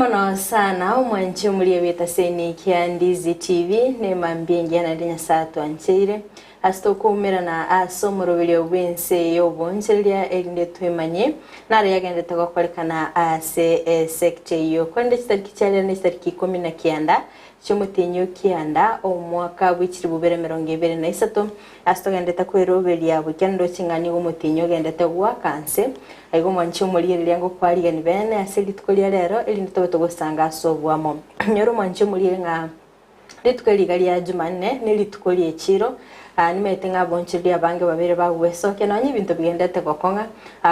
Mbuya mono sana omwanche omoria bw'etaseni kia Ndizi TV nemambia engiya naende Nyasae atwancheire ase tokoumerana ase omoroberio bw'ense y'obonchereria erinde twemanye naro yagenderete gokorekana ase esecta eyio korende chitariki chia rero ne chitariki ikomi na kianda chi'omotienyi o kianda omwaka bwe chilifu bibere emerongo ebere na isato Ase togenderete kweroberia goika ndoche ng'a nigo omotienyi ogendete goaka nse, aiga omwanche omorigereria ngokwarigani bene ase rituko ria rero, erinde tobe togosanga ase oboamo. Nyora omwanche omorigereria ng'a rituko eri iga ria Jumanne nerituko ri'echiro, nimanyete ng'a abonchoreria abange babeire bagwesokia nonya ebinto bigenderete gokong'a,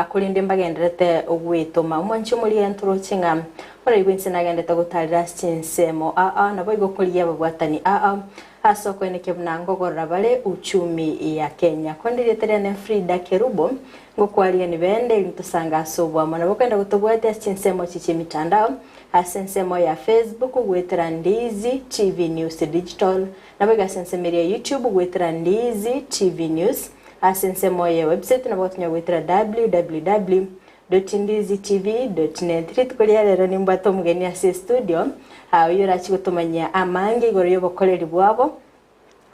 korende mbagenderete gwetoma. Omwanche omorigereria ntoroche ng'a oraigwe inse nagenderete gotarera ase chinsemo aa, naboigo korigia ababwatani aa. Ase okoenekia buna ngogorora bare uchumi ya Kenya. Korende erieta riane Frida Kerubo, ngokwarigani bende erinde tosange ase oboamo. Nabo okogenda gotobwatia ase chinsemo echi chi'emitandao, ase ensemo ya Facebook goetera Ndizi TV News Digital, naboigo ase ensemo eria ya YouTube goetera Ndizi TV News, ase ensemo ye website nabo ogotonya goetera www dot ndizi TV dot net. Rituko ria rero nimbwate omogeni ase estudio, oyio orachie gotomanyia amange igoro y'obokoreri bwabo,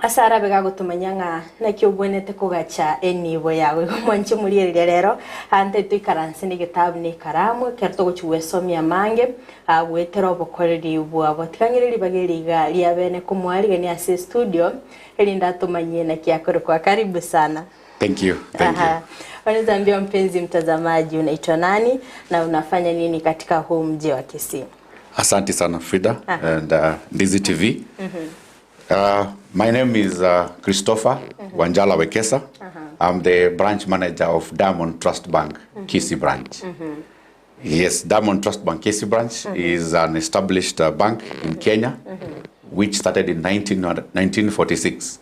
ase arabe gagotomanyia ng'a naki obwenerete kogacha enibo yago. Igo mwanche morigereria rero, ante toikaranse na egetabu na ekaramu ekero togochia gwesomia amange goetera obokoreri bwabo. Tiga ng'ire ribaga eri iga ria bene komwarigania ase estudio, erinde atomanyie naki akorokwa. Karibu sana. Thank you. Thank Aha. Unaweza ambia mpenzi mtazamaji unaitwa nani na unafanya nini katika huu mji wa Kisii? Asante sana Frida and Ndizi TV. My name is Christopher Wanjala Wekesa. I'm the branch manager of Diamond Trust Bank, Kisii branch. Yes, Diamond Trust Bank Kisii branch is an established bank in Kenya, which started in 1946.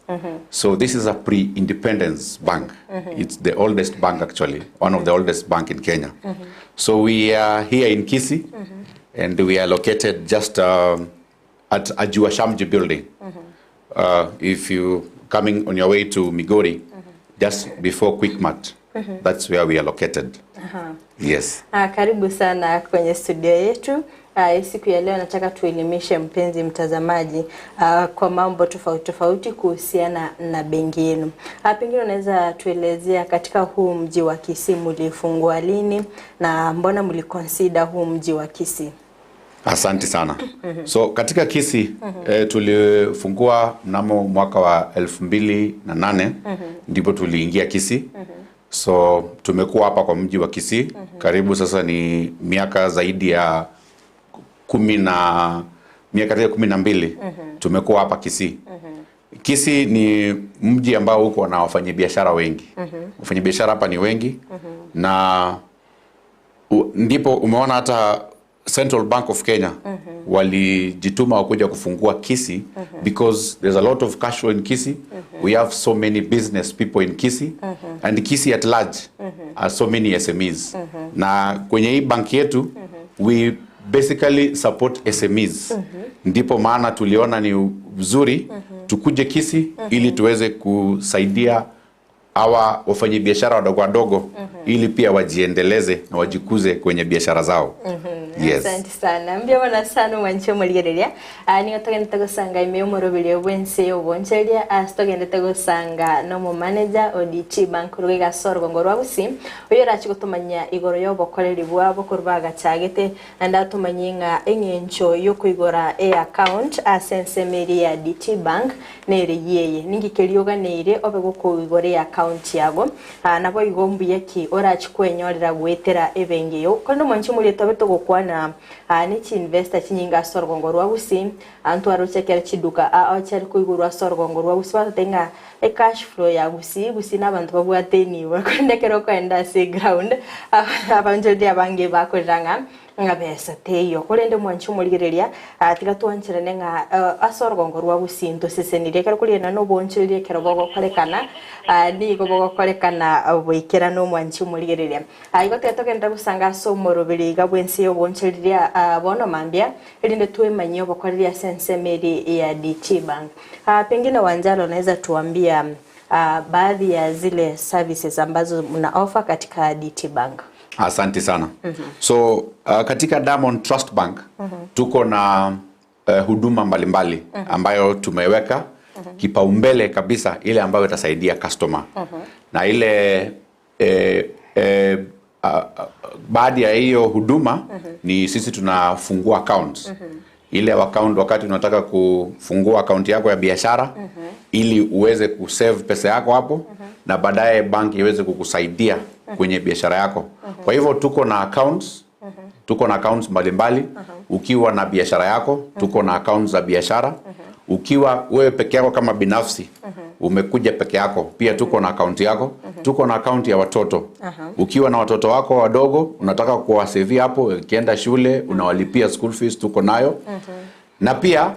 So this is a pre-independence bank. It's the oldest bank actually, one of the oldest bank in Kenya. So we are here in Kisii, and we are located just at Ajua Shamji building. If you coming on your way to Migori, just before Quickmart, that's where we are located. Yes. Ah, karibu sana kwenye studio yetu. Ah, siku ya leo nataka tuelimishe mpenzi mtazamaji kwa mambo tofauti tofauti kuhusiana na benki yenu. Pengine unaweza tuelezea katika huu mji wa Kisii mlifungua lini na mbona mliconsider huu mji wa Kisii? Asante sana. So katika Kisii tulifungua mnamo mwaka wa 2008 ndipo tuliingia Kisii. So tumekuwa hapa kwa mji wa Kisii karibu sasa ni miaka zaidi ya kumi na miaka ya 12 tumekuwa hapa Kisii. Kisii ni mji ambao uko na wafanyabiashara wengi. Wafanyabiashara hapa ni wengi na ndipo umeona hata Central Bank of Kenya walijituma wakuja kufungua Kisii because there's a lot of cash flow in Kisii. We have so many business people in Kisii and Kisii at large are so many SMEs. Na kwenye hii bank yetu we basically support SMEs. Ndipo maana tuliona ni vizuri tukuje Kisii ili tuweze kusaidia hawa wafanyabiashara wadogo wadogo ili pia wajiendeleze na wajikuze kwenye biashara zao. Yes. Asante sana. Mbuya mono sana omwanche omorigereria. Ah, nigo togendete gosanga ime y'omoroberio bw'ense y'obonchereria ase togendete gosanga n'omomanager o DT Bank korwa iga ase orogongo rwa Gusii oyo orache gotomanyia igoro y'obokoreri bwabo korwa bagachagete naende atomanyie ng'a eng'encho y'okoigora eaccount ase ensemo eria ya DT Bank nere yeye. Ninki keria oganeire obe gokoigora eaccount yago? Naboigo mbuya ki orache kwenyorera goetera ebenki eyio? Korende omwanchi omoria tobe togokwana ne chiinvestor chinyinge ase orogongo rwa Gusii, ntwaroche ekero chiduka ao chiare koigorwa ase orogongo rwa Gusii batotebia ng'a ecash flow ya Gusii, Gusii nabanto babwate enibo korende ekero okoenda ase eground abanchoreri abange bakorera ng'a Ng'a besa teiyo. Korende mwanche omorigereria, tiga twancherane ng'a ase orogongo rwa Gusii ntosesenirie. Ekero korigereria noboonchoreria ekero bogokorekana, nigo bogokorekana boikeranu omwanche omorigereria. Igo tiga togenderere gosanga ase omoroberi iga bw'ense y'oboonchoreria bono mambia, erinde twemanyie obokoreri ase ensemo eria ya DT Bank. Pengine Wanjala unaweza tuambia baadhi ya zile services ambazo mna offer katika DT Bank? Asante sana. So katika Diamond Trust Bank tuko na huduma mbalimbali ambayo tumeweka kipaumbele kabisa ile ambayo itasaidia customer. Na ile eh, baadhi ya hiyo huduma ni sisi tunafungua accounts. Ile account wakati unataka kufungua account yako ya biashara ili uweze kusave pesa yako hapo na baadaye bank iweze kukusaidia kwenye biashara yako. Kwa hivyo tuko na accounts, tuko na accounts mbalimbali. Ukiwa na biashara yako, tuko na accounts za biashara. Ukiwa wewe peke yako kama binafsi umekuja peke yako, pia tuko na account yako. Tuko na account ya watoto. Ukiwa na watoto wako wadogo unataka kuwasevia hapo, ukienda shule unawalipia school fees, tuko nayo. Na pia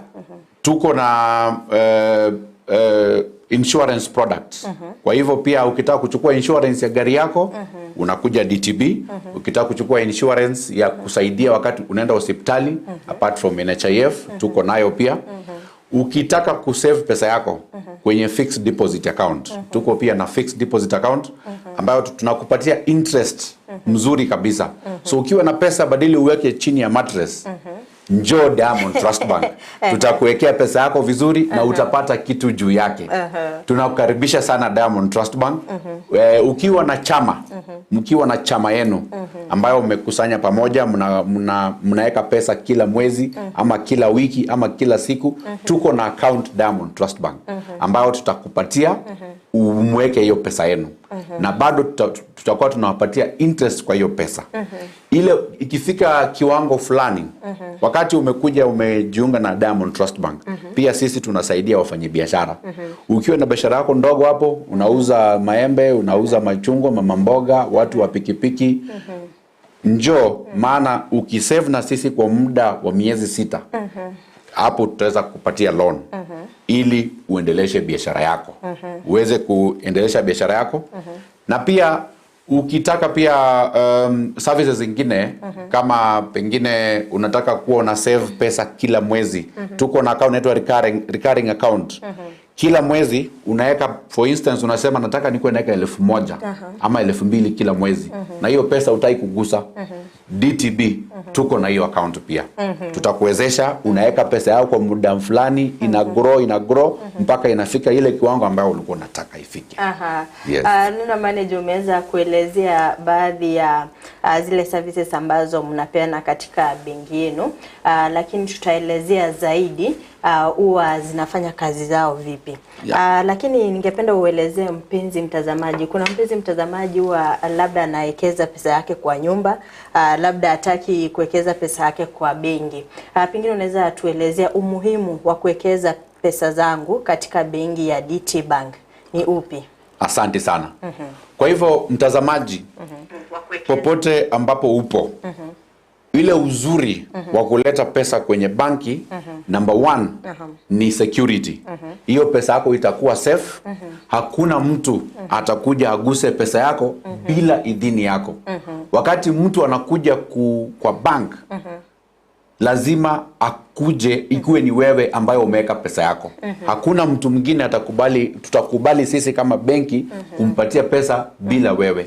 tuko na insurance products. Kwa hivyo pia ukitaka kuchukua insurance ya gari yako unakuja DTB. Ukitaka kuchukua insurance ya kusaidia wakati unaenda hospitali apart from NHIF tuko nayo pia. Ukitaka kusave pesa yako kwenye fixed deposit account tuko pia na fixed deposit account ambayo tunakupatia interest mzuri kabisa. So ukiwa na pesa badili uweke chini ya mattress, njoo Diamond Trust Bank, tutakuwekea pesa yako vizuri na utapata kitu juu yake. Tunakukaribisha sana Diamond Trust Bank. Ukiwa na chama, mkiwa na chama yenu ambayo mmekusanya pamoja, mnaweka pesa kila mwezi ama kila wiki ama kila siku, tuko na account Diamond Trust Bank ambayo tutakupatia umweke hiyo pesa yenu na bado tutakuwa tunawapatia interest kwa hiyo pesa. Ile ikifika kiwango fulani, wakati umekuja umejiunga na Diamond Trust Bank, pia sisi tunasaidia wafanyabiashara. Ukiwa na biashara yako ndogo hapo, unauza maembe, unauza machungwa, mama mboga, watu wa pikipiki, njoo, maana ukisave na sisi kwa muda wa miezi 6 hapo tutaweza kukupatia loan ili uendeleshe biashara yako. Uweze kuendelesha biashara yako. Na pia ukitaka pia services zingine kama pengine unataka kuwa una save pesa kila mwezi, tuko na account inaitwa recurring account. Kila mwezi unaweka, for instance unasema nataka nikuwe naweka 1,000 ama 2,000 kila mwezi, na hiyo pesa hutaki kugusa. DTB tuko na hiyo account pia. Tutakuwezesha, unaweka pesa yako kwa muda fulani, ina grow, ina grow mpaka inafika ile kiwango ambayo ulikuwa unataka ifike. Yes. Nuna manager, umeweza kuelezea baadhi ya zile services ambazo mnapeana katika benki yenu, lakini tutaelezea zaidi huwa zinafanya kazi zao vipi. Lakini ningependa uelezee mpenzi mtazamaji. Kuna mpenzi mtazamaji huwa labda anawekeza pesa yake kwa nyumba, labda hataki kuwekeza pesa yake kwa benki. Pengine unaweza tuelezea umuhimu wa kuwekeza pesa zangu katika benki ya DT Bank ni upi? Asante sana. Kwa hivyo mtazamaji, popote ambapo upo, ile uzuri wa kuleta pesa kwenye banki, number 1 ni security. Hiyo pesa yako itakuwa safe. Hakuna mtu atakuja aguse pesa yako bila idhini yako. Wakati mtu anakuja kwa bank, lazima akuje ikuwe ni wewe ambaye umeweka pesa yako. Hakuna mtu mwingine atakubali, tutakubali sisi kama benki kumpatia pesa bila wewe.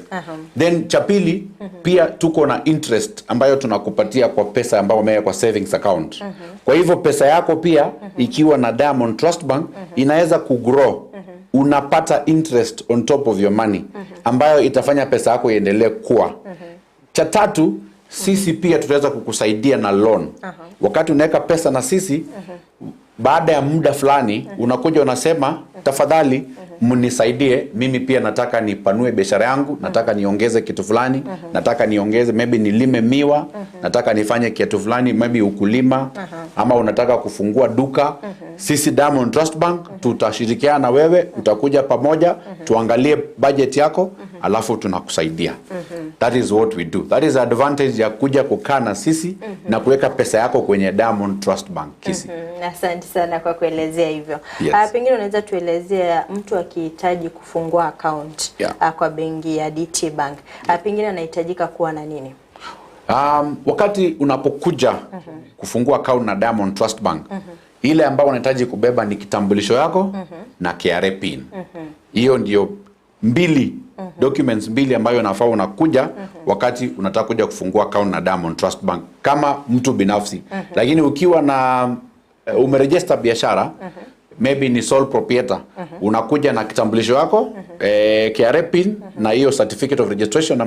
Then cha pili, pia tuko na interest ambayo tunakupatia kwa pesa ambayo umeweka kwa savings account. Kwa hivyo pesa yako pia ikiwa na Diamond Trust Bank inaweza kugrow. Unapata interest on top of your money ambayo itafanya pesa yako iendelee kuwa. Cha tatu, sisi pia tutaweza kukusaidia na loan. Wakati unaweka pesa na sisi, baada ya muda fulani unakuja unasema tafadhali mnisaidie, mimi pia nataka nipanue biashara yangu, nataka niongeze kitu fulani, nataka niongeze maybe nilime miwa, nataka nifanye kitu fulani, maybe ukulima, ama unataka kufungua duka. Sisi Diamond Trust Bank tutashirikiana na wewe, utakuja pamoja, tuangalie budget yako, alafu tunakusaidia. That is what we do. That is advantage ya kuja kukaa na sisi na kuweka pesa yako kwenye Diamond Trust Bank Kisii. Asante sana kwa kuelezea hivyo. Yes. Pengine unaweza tuelezea mtu akihitaji kufungua account kwa benki ya DT Bank, pengine anahitajika kuwa na nini? Wakati unapokuja kufungua account na Diamond Trust Bank, ile ambayo unahitaji kubeba ni kitambulisho yako na KRA pin. Hiyo ndio mbili documents mbili ambayo unafaa unakuja wakati unataka kuja kufungua account na Diamond Trust Bank kama mtu binafsi. Lakini ukiwa na umeregister biashara, maybe ni sole proprietor, unakuja na kitambulisho yako, KRA pin na hiyo certificate of registration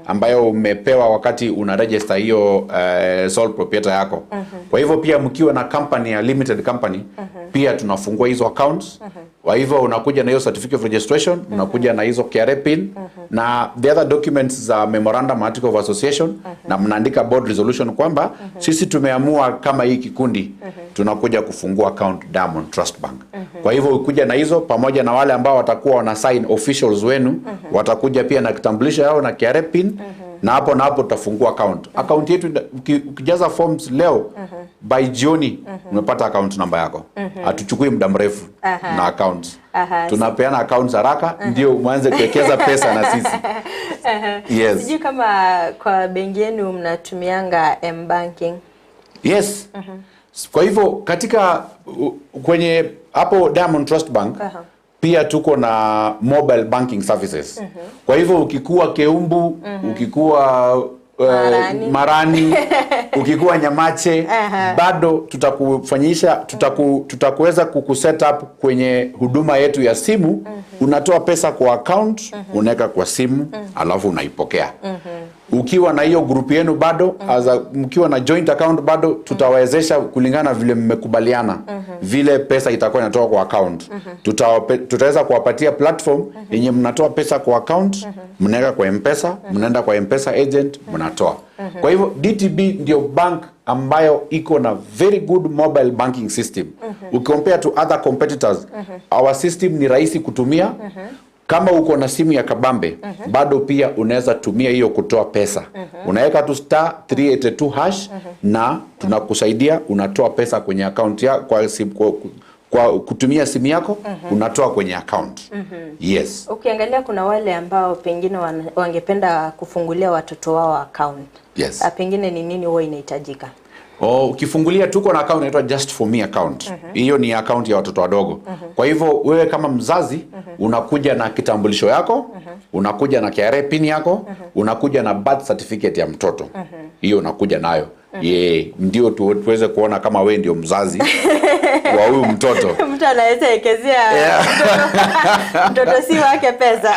ambayo umepewa wakati una register hiyo sole proprietor yako. Kwa hivyo pia mkiwa na company ya limited company, pia tunafungua hizo accounts. Kwa hivyo unakuja na hiyo certificate of registration, unakuja na hizo KRA pin na the other documents za memorandum, article of association, na mnaandika board resolution kwamba sisi tumeamua kama hii kikundi tunakuja kufungua account Diamond Trust Bank. Kwa hivyo ukuja na hizo pamoja na wale ambao watakuwa wana sign, officials wenu watakuja pia na kitambulisho yao na KRA pin, na hapo tutafungua account. Account yetu ukijaza forms leo, by jioni umepata account namba yako. Hatuchukui muda mrefu na accounts. Tunapeana accounts haraka ndio mwanze kuwekeza pesa na sisi. Yes. Sijui kama kwa benki yenu mnatumianga m-banking. Yes. Kwa hivyo katika kwenye hapo Diamond Trust Bank pia tuko na mobile banking services. Kwa hivyo ukikuwa Keumbu, ukikuwa Marani. Marani, ukikuwa Nyamache, bado tutakufanyisha tutakuweza kukuset up kwenye huduma yetu ya simu. Unatoa pesa kwa account, unaweka kwa simu, alafu unaipokea. Ukiwa na hiyo group yenu bado, mkiwa na joint account bado tutawawezesha kulingana na vile mmekubaliana vile pesa itakuwa inatoka kwa account. Tutaweza kuwapatia platform yenye mnatoa pesa kwa account, mnaweka kwa Mpesa, mnaenda kwa Mpesa agent, mnatoa. Kwa hivyo DTB ndio bank ambayo iko na very good mobile banking system. Ukicompare to other competitors, our system ni rahisi kutumia. Kama uko na simu ya kabambe, bado pia unaweza tumia hiyo kutoa pesa. Unaweka tu *382# na tunakusaidia, unatoa pesa kwenye account ya kwa, simu, kwa kutumia simu yako, unatoa kwenye account. Yes. Ukiangalia kuna wale ambao pengine wangependa kufungulia watoto wao account. Pengine ni nini huwa inahitajika? Oh, ukifungulia, tuko na account inaitwa Just for Me account. Hiyo ni account ya watoto wadogo. Kwa hivyo wewe kama mzazi unakuja na kitambulisho yako, unakuja na KRA pin yako, unakuja na birth certificate ya mtoto. Hiyo unakuja nayo. Ye, ndio tuweze kuona kama wewe ndio mzazi wa huyu mtoto. Mtu anaweza ekezea mtoto si wake pesa.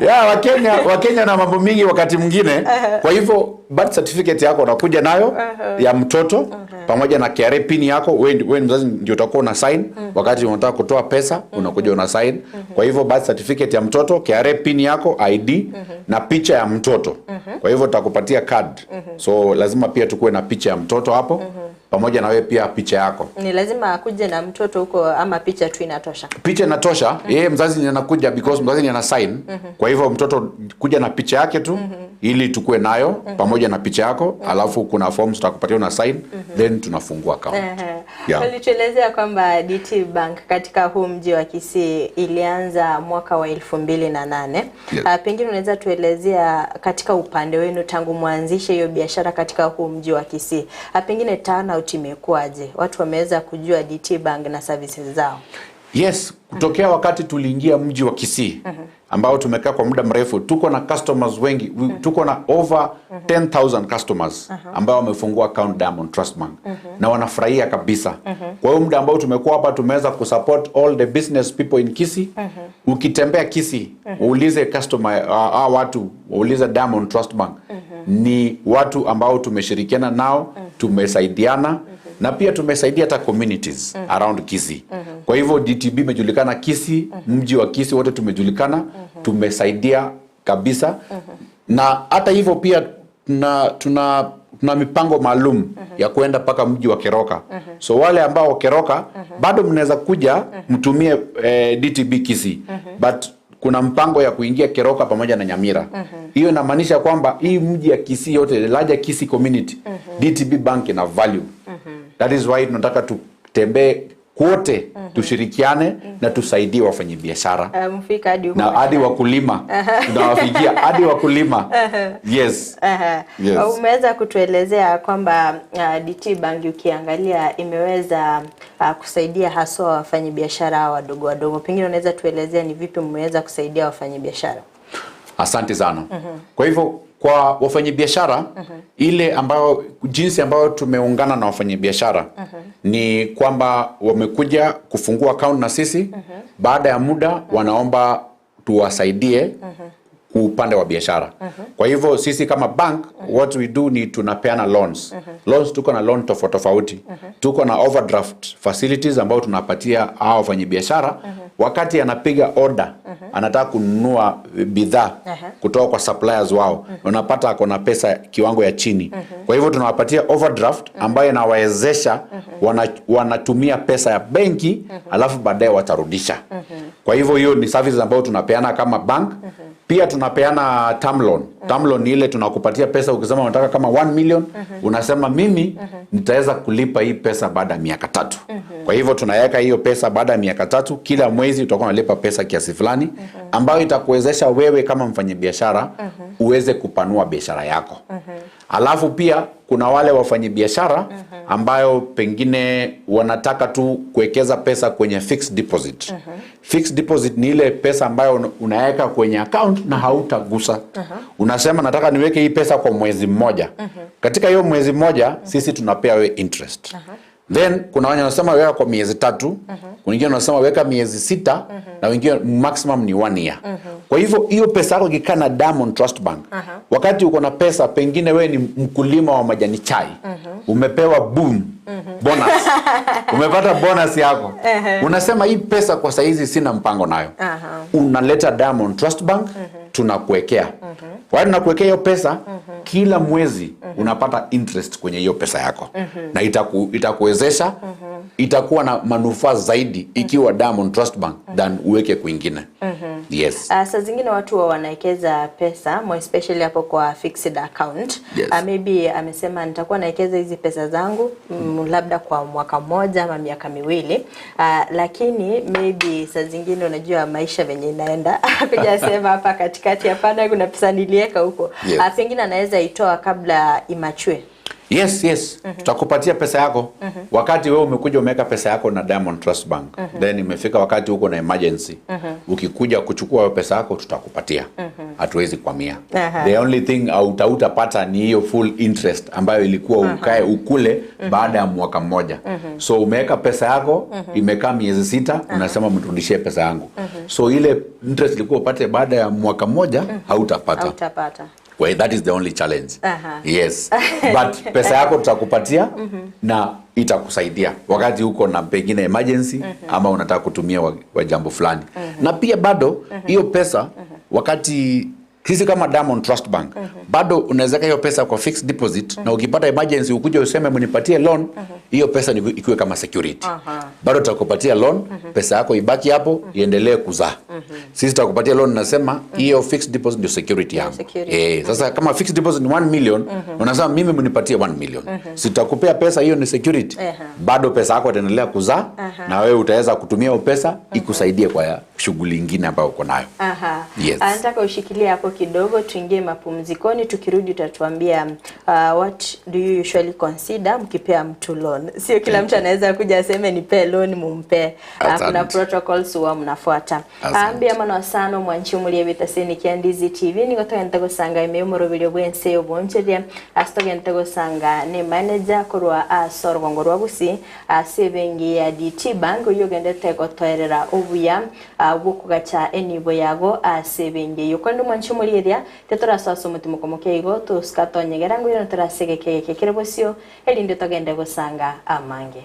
Yeah, Wakenya na mambo mingi wakati mwingine. Kwa hivyo birth certificate yako unakuja nayo ya mtoto pamoja na KRA pin yako. Wewe mzazi ndio utakuwa una sign wakati unataka kutoa pesa, unakuja una sign. Kwa hivyo birth certificate ya mtoto, KRA pin yako, ID na picha ya mtoto. Kwa hivyo tutakupatia card. So lazima pia tukuwe na picha ya mtoto hapo pamoja na wewe pia picha yako. Ni lazima akuje na mtoto huko ama picha tu inatosha? Picha inatosha. Yeye mzazi ndiye anakuja because mzazi ndiye ana sign. Kwa hivyo mtoto kuja na picha yake tu ili tukue nayo pamoja na picha yako, alafu kuna forms tutakupatia, una sign, then tunafungua account. Yeah. Ulituelezea kwamba DT Bank katika huu mji wa Kisii ilianza mwaka wa 2008. Yes. Pengine unaweza tuelezea katika upande wenu tangu mwanzishe hiyo biashara katika huu mji wa Kisii, pengine turnout imekuwaje? Watu wameweza kujua DT Bank na services zao? Yes, kutokea wakati tuliingia mji wa Kisii ambao tumekaa kwa muda mrefu, tuko na customers wengi. Tuko na over 10,000 customers ambao wamefungua account Diamond Trust Bank na wanafurahia kabisa. Kwa hiyo muda ambao tumekuwa hapa tumeweza kusupport all the business people in Kisii. Ukitembea Kisii, uulize customer watu, waulize Diamond Trust Bank. Ni watu ambao tumeshirikiana nao, tumesaidiana na pia tumesaidia hata communities around Kisii. Kwa hivyo DTB imejulikana Kisii, mji wa Kisii wote tumejulikana, tumesaidia kabisa. Na hata hivyo pia tuna mipango maalum ya kwenda mpaka mji wa Keroka. So wale ambao Keroka bado mnaweza kuja mtumie DTB Kisii. But kuna mpango ya kuingia Keroka pamoja na Nyamira. Hiyo inamaanisha kwamba hii mji ya Kisii yote, the larger Kisii community, DTB Bank ina value. That is why tunataka tutembee kwote, tushirikiane na tusaidie wafanyabiashara Mfika hadi huko na hadi mashinani. wakulima, tunawafikia hadi wakulima. Yes. Yes. Umeweza kutuelezea kwamba DT Bank ukiangalia imeweza kusaidia haswa wafanyabiashara hawa wadogo wadogo. Pengine unaweza tuelezea ni vipi mmeweza kusaidia wafanyabiashara? Asante sana. Kwa hivyo kwa wafanyabiashara ile ambayo jinsi ambayo tumeungana na wafanyabiashara ni kwamba wamekuja kufungua account na sisi. Baada ya muda wanaomba tuwasaidie kwa upande wa biashara. Kwa hivyo sisi kama bank what we do ni tunapeana loans. Loans tuko na loan tofauti tofauti. Tuko na overdraft facilities ambao tunapatia hao wafanyabiashara wakati anapiga order anataka kununua bidhaa kutoka kwa suppliers wao, unapata ako na pesa kiwango ya chini. Kwa hivyo tunawapatia overdraft ambayo inawawezesha wanatumia pesa ya benki alafu baadaye watarudisha. Kwa hivyo hiyo ni services ambayo tunapeana kama bank. Pia tunapeana term loan. Term loan ni ile tunakupatia pesa, ukisema unataka kama 1 million, unasema mimi nitaweza kulipa hii pesa baada ya miaka 3. Kwa hivyo tunaweka hiyo pesa baada ya miaka 3, kila mwezi utakuwa unalipa pesa kiasi fulani ambayo itakuwezesha wewe kama mfanyabiashara uweze kupanua biashara yako. Alafu pia kuna wale wafanyabiashara ambayo pengine wanataka tu kuwekeza pesa kwenye fixed deposit. Fixed deposit ni ile pesa ambayo unaweka kwenye account na hautagusa. Unasema nataka niweke hii pesa kwa mwezi mmoja. Katika hiyo mwezi mmoja sisi tunapea wewe interest. Then kuna wenye wanasema weka kwa miezi 3, wengine wanasema weka miezi 6 na wengine maximum ni 1 year. Kwa hivyo hiyo pesa yako ikikaa na Diamond Trust Bank, wakati uko na pesa, pengine wewe ni mkulima wa majani chai, umepewa boom bonus. Umepata bonus yako. Unasema hii pesa kwa saizi sina mpango nayo. Unaleta Diamond Trust Bank, tunakuwekea. Kwa hiyo tunakuwekea hiyo pesa, kila mwezi unapata interest kwenye hiyo pesa yako. Na itakuwezesha, itakuwa na manufaa zaidi ikiwa Diamond Trust Bank than uweke kwingine. Yes. Saa zingine watu wa wanawekeza pesa, more especially hapo kwa fixed account. Yes. Maybe amesema nitakuwa nawekeza hizi pesa zangu labda kwa mwaka mmoja ama miaka 2. Lakini maybe saa zingine unajua maisha venye inaenda. Kuja sema hapa katikati hapana, kuna pesa niliweka huko. Yes. Pengine anaweza itoa kabla imachue. Yes, yes. Tutakupatia pesa yako. Wakati wewe umekuja umeweka pesa yako na Diamond Trust Bank. Then imefika wakati uko na emergency. Ukikuja kuchukua pesa yako tutakupatia. Hatuwezi kuamia. The only thing hautapata ni hiyo full interest ambayo ilikuwa ukae ukule baada ya mwaka mmoja. So umeweka pesa yako, imekaa miezi 6, unasema mrudishie pesa yangu. So ile interest ilikuwa upate baada ya mwaka mmoja, hautapata. Hautapata. Well, that is the only challenge. Yes. But pesa yako tutakupatia na itakusaidia wakati uko na pengine emergency ama unataka kutumia wa jambo fulani. Na pia bado hiyo pesa wakati sisi kama Diamond Trust Bank bado unaweza weka hiyo pesa kwa fixed deposit na ukipata emergency ukuje useme mnipatie loan, hiyo pesa ni ikiwe kama security. Bado tutakupatia loan, pesa yako ibaki hapo iendelee kuzaa. Sisi tutakupatia loan, nasema hiyo fixed deposit ndio security yangu. Security. Sasa kama fixed deposit ni 1 million, unasema mimi mnipatie 1 million. Sitakupea pesa hiyo ni security. Bado pesa yako itaendelea kuzaa na wewe utaweza kutumia hiyo pesa ikusaidie kwa shughuli nyingine ambayo uko nayo. Yes. Nataka ushikilie hapo kidogo, tuingie mapumzikoni. Tukirudi utatuambia what do you usually consider mkipea mtu loan. Sio kila mtu anaweza kuja aseme nipe loan mumpe. Kuna protocols huwa mnafuata. Ambia mano sano mwanchi mulie bitaseni kia Ndizi TV niko togente gosanga ime umurubiri bwense oboncheria asitogente gosanga ni manager korwa asorgongo rwa Gusii ase benki ya DT Bank uyo gendete gotoerera obuya gukugacha enibo yago ase benki yo kondo mwanchi mulie tetorasasa omutima komoke igo tusikatonyegera ngwiro torasegekegeke kere bosio erinde togende gosanga amange.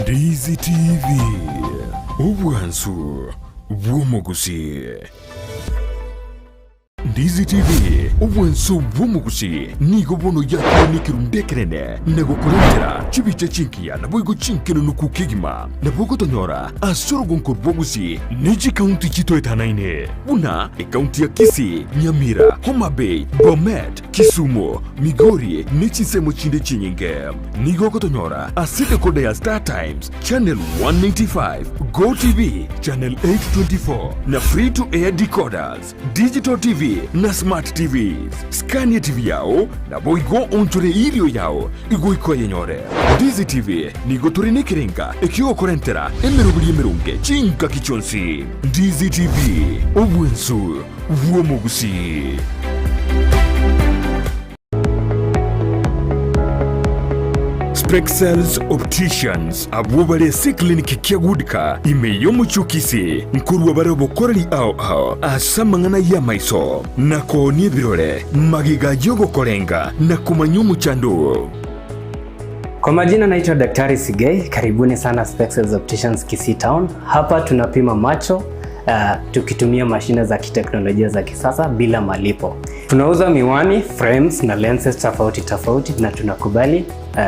Ndizi TV obwansu bw'omuguzi. Ndizi TV, obwanso bw'omogusi, nigo bono yakire nekerundu ekenene na gokorentera chibicha chingiya naboigo chinkenenuku kegima. Nabo ogotonyora ase orogonko rw'obogusi ne chikaunti chitoetanaine buna ekaunti ya Kisii, Nyamira, Homa Bay, Bomet, Kisumu, Migori ne chinsemo chinde chinyinge. Nigo ogotonyora ase decoder ya Star Times, Channel 195, Go TV, Channel 824 na Free to Air decoders, Digital TV na Smart TVs. Skania TV yao naboigo onchore erio yao igoika oyenyore. Ndizi TV nigo tore nekerenga ekiogokorentera emeroberi emeronge chingaki chionsi. Ndizi TV, obwensu bw'omogusii. Spexels Opticians abwo bare ase eclinic kia Goodka ime y'omochie o Kisii nkorua bare obokoreri ao ao ase amang'ana y'amaiso na koonia ebirore magega y'ogokorenga na komanya omochando oo. Kwa majina naitwa Daktari Sigei, karibuni sana Spexels Opticians Kisii Town. Hapa tunapima macho tukitumia mashine za kiteknolojia za kisasa bila malipo. Tunauza miwani, frames na lenses tofauti tofauti na tunakubali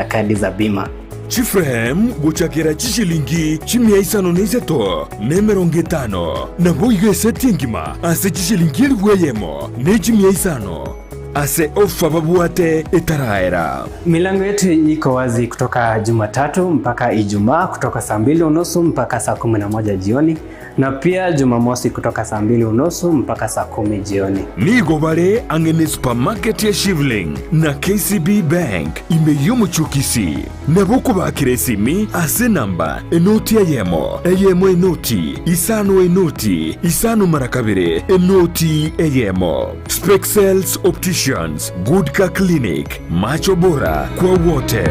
kadi za bima. Chiframe gochakera chishilingi chimia isano na isato na emerongo etano, naboigo eseti engima ase chishilingi elifu eyemo ne chimia isano, ase ofa babwate etaraera. Milango yetu iko wazi kutoka Jumatatu mpaka Ijumaa kutoka saa mbili unusu mpaka saa 11 jioni na pia Jumamosi kutoka saa mbili unusu mpaka saa 10 jioni. Nigo bare ang'e ne supermarket ya Shivling na KCB Bank ime y'omochie o Kisii. Nabo okobakera esimi ase enamba enoti eyemo, eyemo enoti, isano enoti, isano mara kabere, enoti eyemo. Spexels Opticians, Good Car Clinic, macho bora kwa wote.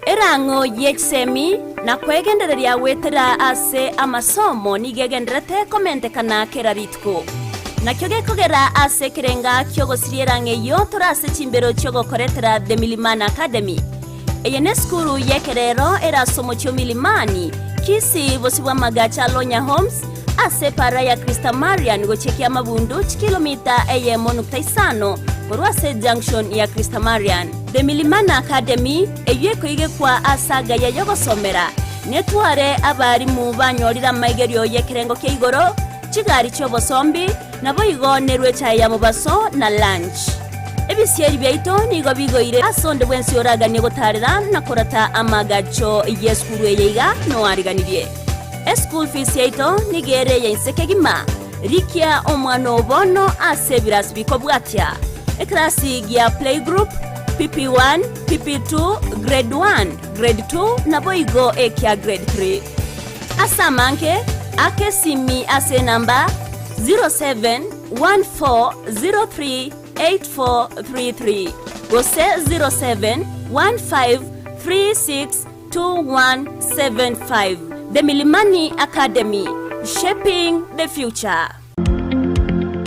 Erang'o ye chisemi na kwegendereria goetera ase amasomo nigo egendererete komentekana kera rituko. Nakio gekogera ase ekerenga ki'ogosiria erang'o eyio tore ase chimbero chi'ogokoretera The Milimani Academy. Eye nesukuru y'ekerero ere ase omochie o Milimani, Kisii, bosio bw'amagacho a Lonya Homes, ase epaara ya Christamarian gochia Kiamabundu, chikilomita eyemo nukta isano korwa ase junction ya Christamarian. The Milimani Academy, eyio ekoigekwa ase agaya y'ogosomera, netware abarimu banyorire amaigerio y'ekerengo kia igoro, chigari chi'obosombi, naboigo nerue echae ya mobaso na lunch. Ebisieri biaito nigo bigoire ase onde bwensi oraganie gotaarera na korata amaagacho y'esukuru eye iga noariganirie. Eschool fees yaito nigo ere eya inse kegima. Rikia omwana oo bono ase ebirasi bikobwatia, Ekerasi gia playgroup, PP1, PP2, Grade 1, Grade 2 naboigo ekia Grade 3. Ase amange, aka esimi ase enamba 0714038433 gose 0715362175. The Milimani Academy, shaping the future.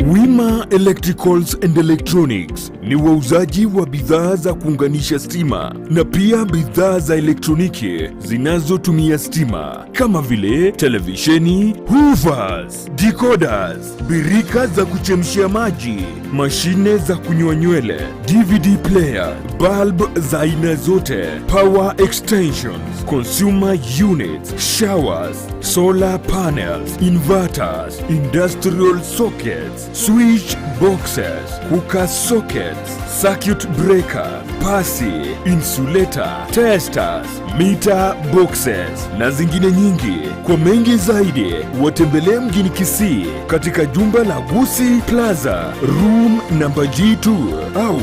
Wima Electricals and Electronics ni wauzaji wa bidhaa za kuunganisha stima na pia bidhaa za elektroniki zinazotumia stima kama vile televisheni, hoovers, decoders, birika za kuchemshia maji, mashine za kunyoa nywele, DVD player, bulb za aina zote, power extensions, consumer units, showers, solar panels, inverters, industrial sockets, switch boxes, cooker sockets, circuit breaker, pasi, insulator, testers, meter boxes na zingine nyingi. Kwa mengi zaidi watembelee mjini Kisii katika jumba la Gusii Plaza room namba G2 au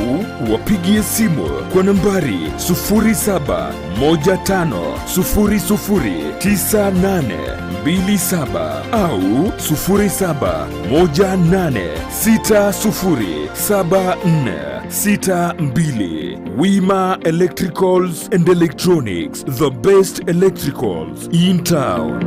wapigie simu kwa nambari 0715009827 au 0718607462. Wima Electricals and Electronics, the best electricals in town.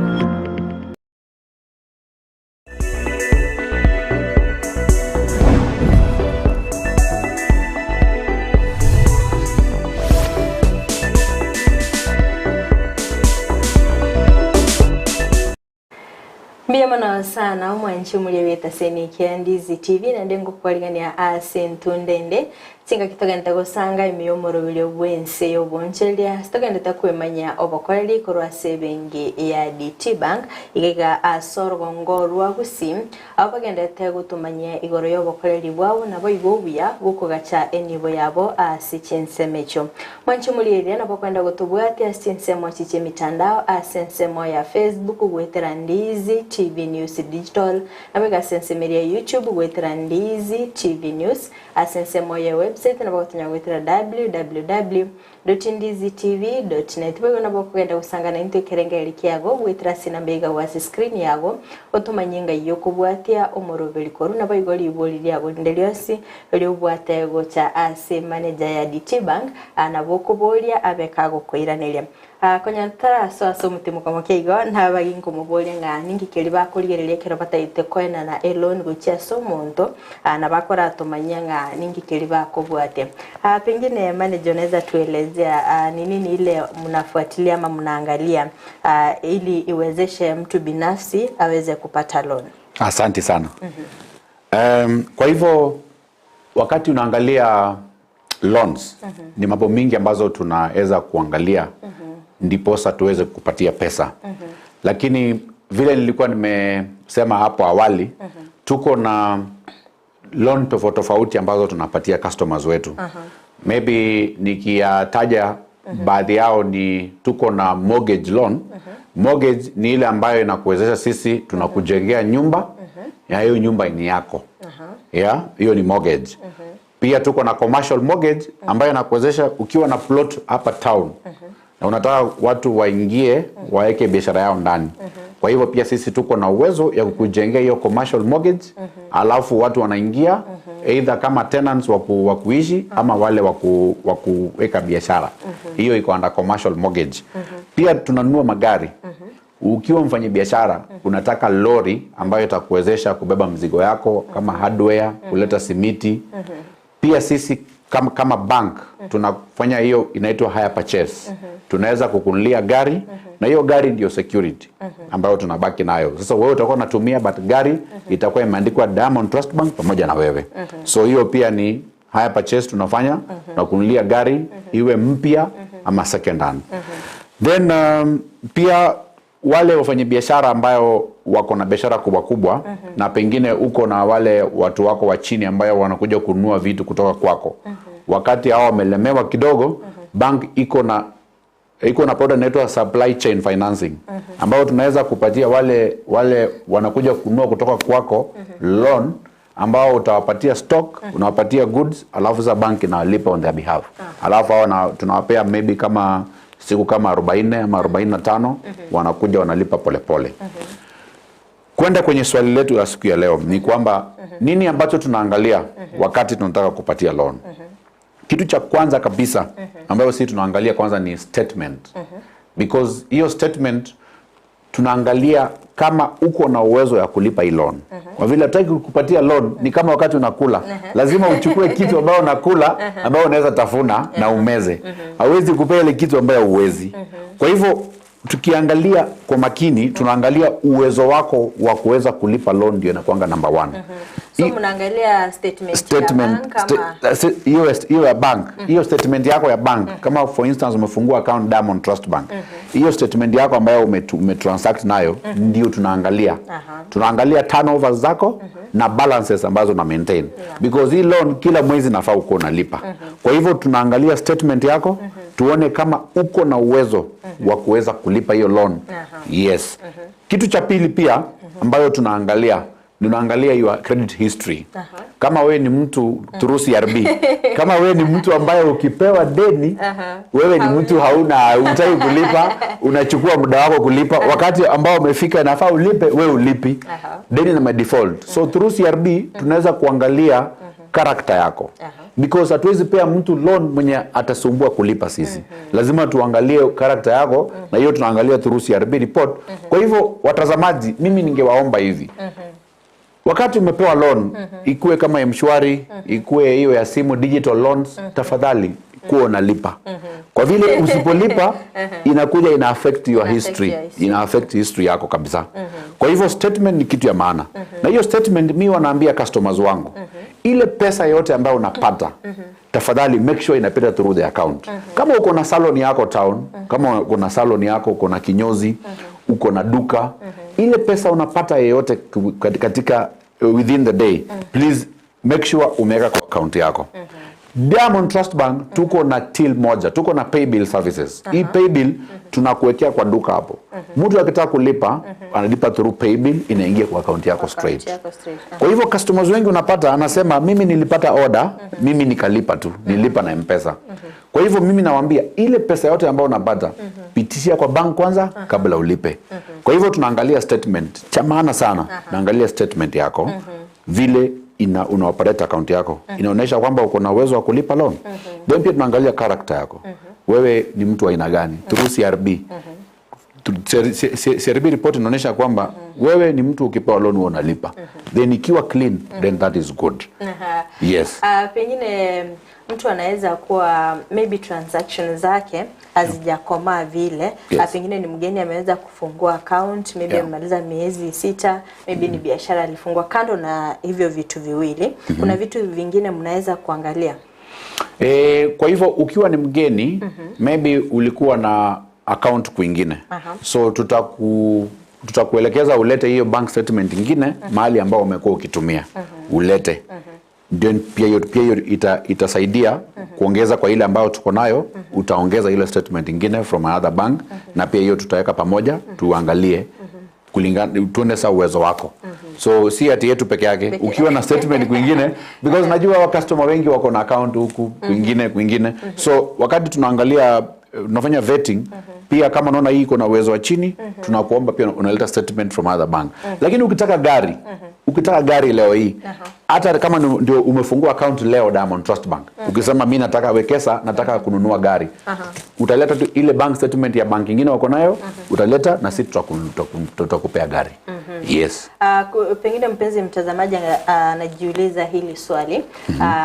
Mbuya mono sana omwanchi omoria bw'etaseni kia Ndizi TV naende ngokwarigania ase entunda ende chingaki togente gosanga ime y'omoroberio bw'ense y'obonchereria ase togendete kwemanyia obokoreri korwa ase ebenki ya DT Bank iga iga ase orogongo rwa Gusii Abwo bagenderete gotomanyia igoro y'obokoreri bwabo naboigo obuya bw'okogacha enibo yabo ase chinsemo echio. Mwanche morigereria nabo kwenda gotobwatia ase chinsemo echi chi'emitandao ase ensemo ya Facebook goetera Ndizi TV News Digital, naboigo ase ensemo eria ya YouTube goetera Ndizi TV News, ase ensemo ye website nabo gotonya goetera www. Dotindizitv.net Boigo nabo okogenda gosanga naintwe ekerengererio kiago goetera ase enamba igagwa ase screen yago, otomanye ngai yokobwatia omoroberi korwa naboigo ribori riago rinde rionsi riobwate gocha ase manager ya DT Bank aa nabo okoboria abe kagokoiraneria. Aa konya tarasoa ase omotimuko moke igo nabagi nkomoboria ng'a ninki keria bakorigereria ekero batagete koenana eloan gochia ase omonto aa nabo akoratomanyia ng'a ninki keria bakobwatia. Aa pengine manager unaweza tuelezea aa ni nini ile mnafuatilia ama mnaangalia aa ili iwezeshe mtu binafsi aweze kupata loan? Asanti sana. Kwa hivyo wakati unaangalia loans ni mambo mingi ambazo tunaweza kuangalia ndiposa tuweze kupatia pesa. Lakini vile nilikuwa nimesema hapo awali, tuko na loan tofauti tofauti ambazo tunapatia customers wetu. Maybe nikiyataja baadhi yao ni tuko na mortgage loan. Mortgage ni ile ambayo inakuwezesha sisi tunakujengea nyumba ya hiyo nyumba ni yako. Yeah, hiyo ni mortgage. Pia tuko na commercial mortgage ambayo inakuwezesha ukiwa na plot hapa town na unataka watu waingie waeke biashara yao ndani. Kwa hivyo pia sisi tuko na uwezo ya kukujengea hiyo commercial mortgage, alafu watu wanaingia either kama tenants wa kuishi ama wale wa kuweka biashara. Hiyo iko under commercial mortgage. Pia tunanunua magari. Ukiwa mfanyabiashara unataka lori ambayo itakuwezesha kubeba mzigo yako kama hardware, kuleta simiti. Pia sisi kama bank tunafanya hiyo inaitwa hire purchase. Tunaweza kukununulia gari na hiyo gari ndio security ambayo tunabaki nayo. Sasa wewe utakuwa unatumia but gari itakuwa imeandikwa Diamond Trust Bank pamoja na wewe. So hiyo pia ni hire purchase tunafanya na kununulia gari iwe mpya ama second hand. Then pia wale wafanyabiashara ambayo wako na biashara kubwa kubwa na pengine uko na wale watu wako wa chini ambayo wanakuja kununua vitu kutoka kwako. Wakati hao wamelemewa kidogo, bank iko na product inaitwa supply chain financing ambayo tunaweza kupatia wale wanakuja kununua kutoka kwako loan ambao utawapatia stock, unawapatia goods, alafu sasa bank inawalipa on their behalf. Alafu hao tunawapea maybe kama siku kama 40 ama 45 wanakuja wanalipa polepole. Kwenda kwenye swali letu la siku ya leo ni kwamba nini ambacho tunaangalia wakati tunataka kupatia loan? Kitu cha kwanza kabisa ambayo sisi tunaangalia kwanza ni statement. Because hiyo statement tunaangalia kama uko na uwezo ya kulipa hii loan. Kwa vile hataki kukupatia loan ni kama wakati unakula, lazima uchukue kitu ambayo unakula ambayo unaweza tafuna na umeze. Hawezi kupea ile kitu ambayo huwezi. Kwa hivyo tukiangalia kwa makini, tunaangalia uwezo wako wa kuweza kulipa loan ndio inakuanga number one. So mnaangalia statement, Statement ya bank ama hiyo ya bank, hiyo statement yako ya bank, kama for instance umefungua account Diamond Trust Bank, hiyo statement yako ambayo umetransact nayo ndio tunaangalia. Tunaangalia turnovers zako na balances ambazo una maintain, because hii loan kila mwezi nafaa uko unalipa. Kwa hivyo tunaangalia statement yako tuone kama uko na uwezo wa kuweza kulipa hiyo loan. Yes. Kitu cha pili pia ambayo tunaangalia your credit history. Kama wewe ni mtu through CRB, kama wewe ni mtu ambaye ukipewa deni wewe ni mtu hauna hutaki kulipa, unachukua muda wako kulipa, wakati ambao umefika inafaa ulipe, wewe ulipi. Deni na default. So through CRB tunaweza kuangalia character yako. Because hatuwezi pea mtu loan mwenye atasumbua kulipa sisi. Lazima tuangalie character yako na hiyo tunaangalia through CRB report. Kwa hivyo watazamaji, mimi ningewaomba hivi. Wakati umepewa loan, ikuwe kama M-Shwari, ikuwe hiyo ya simu digital loans, tafadhali kuwa unalipa. Kwa vile usipolipa inakuja ina affect your Ina affect history, your history. ina affect history yako kabisa. Kwa hivyo statement ni kitu ya maana. Na hiyo statement mi wanaambia customers wangu, ile pesa yote ambayo unapata tafadhali make sure inapita through the account. Kama uko na salon yako town, kama uko na salon yako, uko na kinyozi, uko na duka, ile pesa unapata yeyote katika within the day, please make sure umeweka kwa account yako. Diamond Trust Bank tuko na till moja, tuko na paybill services. Hii paybill tunakuwekea kwa duka hapo. Mtu akitaka kulipa analipa through paybill, inaingia kwa account yako straight. yako straight. Kwa hivyo customers wengi unapata anasema mimi nilipata order, mimi nikalipa tu, nilipa na M-Pesa. Kwa hivyo mimi nawaambia ile pesa yote ambayo unapata pitishia kwa bank kwanza kabla ulipe. Kwa hivyo tunaangalia statement, cha maana sana, naangalia statement yako vile ina una operate account yako inaonyesha kwamba uko na uwezo wa kulipa loan. Then pia tunaangalia character yako, wewe ni mtu wa aina gani through CRB. CRB report inaonyesha kwamba wewe ni mtu ukipewa loan wewe unalipa, then ikiwa clean then that is good. Yes. Pengine mtu anaweza kuwa maybe transaction zake hazijakomaa vile. Pengine ni mgeni ameweza kufungua account maybe amemaliza miezi 6, maybe ni biashara alifungua. Kando na hivyo vitu viwili, kuna vitu vingine mnaweza kuangalia? Kwa hivyo ukiwa ni mgeni maybe ulikuwa na account kwingine. So tutakuelekeza ulete hiyo bank statement ingine mahali ambao umekuwa ukitumia. Ulete. Then pia hiyo itasaidia kuongeza kwa ile ambayo tuko nayo, utaongeza ile statement ingine from another bank, na pia hiyo tutaweka pamoja tuangalie kulingana, tuone sasa uwezo wako. So si ati yetu peke yake, ukiwa na statement kwingine, because najua wa customer wengi wako na account huku kwingine kwingine. So wakati tunaangalia, tunafanya vetting, pia kama unaona hii iko na uwezo wa chini, tunakuomba pia unaleta statement from other bank. Lakini ukitaka gari leo hii, hata kama ndio umefungua account leo Diamond Trust Bank, ukisema mimi nataka wekesa, nataka kununua gari, utaleta tu ile bank statement ya bank nyingine wako nayo, utaleta na sisi tutakupea gari. Yes. Pengine mpenzi mtazamaji anajiuliza hili swali.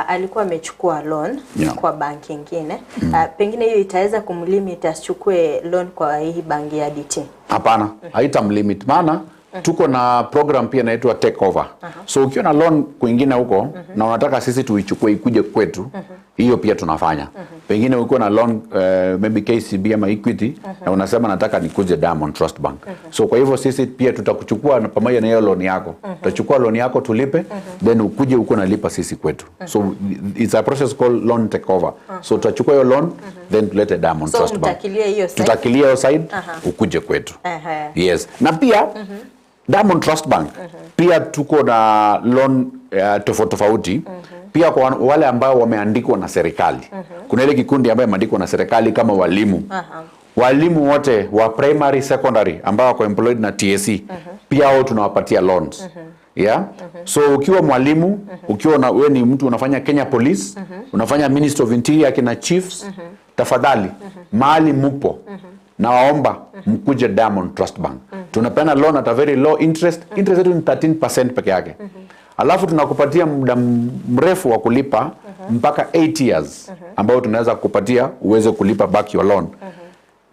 Alikuwa amechukua loan kwa bank nyingine. Pengine hiyo itaweza kumlimit asichukue loan kwa hii bank ya DT? Hapana, haitamlimit, maana tuko na program pia inaitwa take over. So ukiwa na loan kwingine huko na unataka sisi tuichukue ikuje kwetu, hiyo pia tunafanya. Pengine ukiwa na loan maybe KCB ama Equity na unasema nataka nikuje Diamond Trust Bank. So kwa hivyo sisi pia tutakuchukua pamoja na hiyo loan yako. Tutachukua loan yako tulipe, then ukuje huko nalipa sisi kwetu. So it's a process called loan takeover. So tutachukua hiyo loan then tulete Diamond So, Trust Bank. mtakilia hiyo side. Tutakilia hiyo side, ukuje kwetu. Yes. Na pia Diamond Trust Bank pia tuko na loan tofauti tofauti. Pia kwa wale ambao wameandikwa na serikali. Kuna ile kikundi ambayo imeandikwa na serikali kama walimu. Walimu wote wa primary, secondary ambao wako employed na TSC, pia hao tunawapatia loans. Yeah? So ukiwa mwalimu, ukiwa na, wewe ni mtu unafanya Kenya Police, unafanya Ministry of Interior akina chiefs, tafadhali mahali mupo, nawaomba mkuje Diamond Trust Bank. Tunapeana loan at a very low interest. Interest yetu ni 13% peke yake. Alafu tunakupatia muda mrefu wa kulipa mpaka 8 years ambao tunaweza kukupatia uweze kulipa back your loan.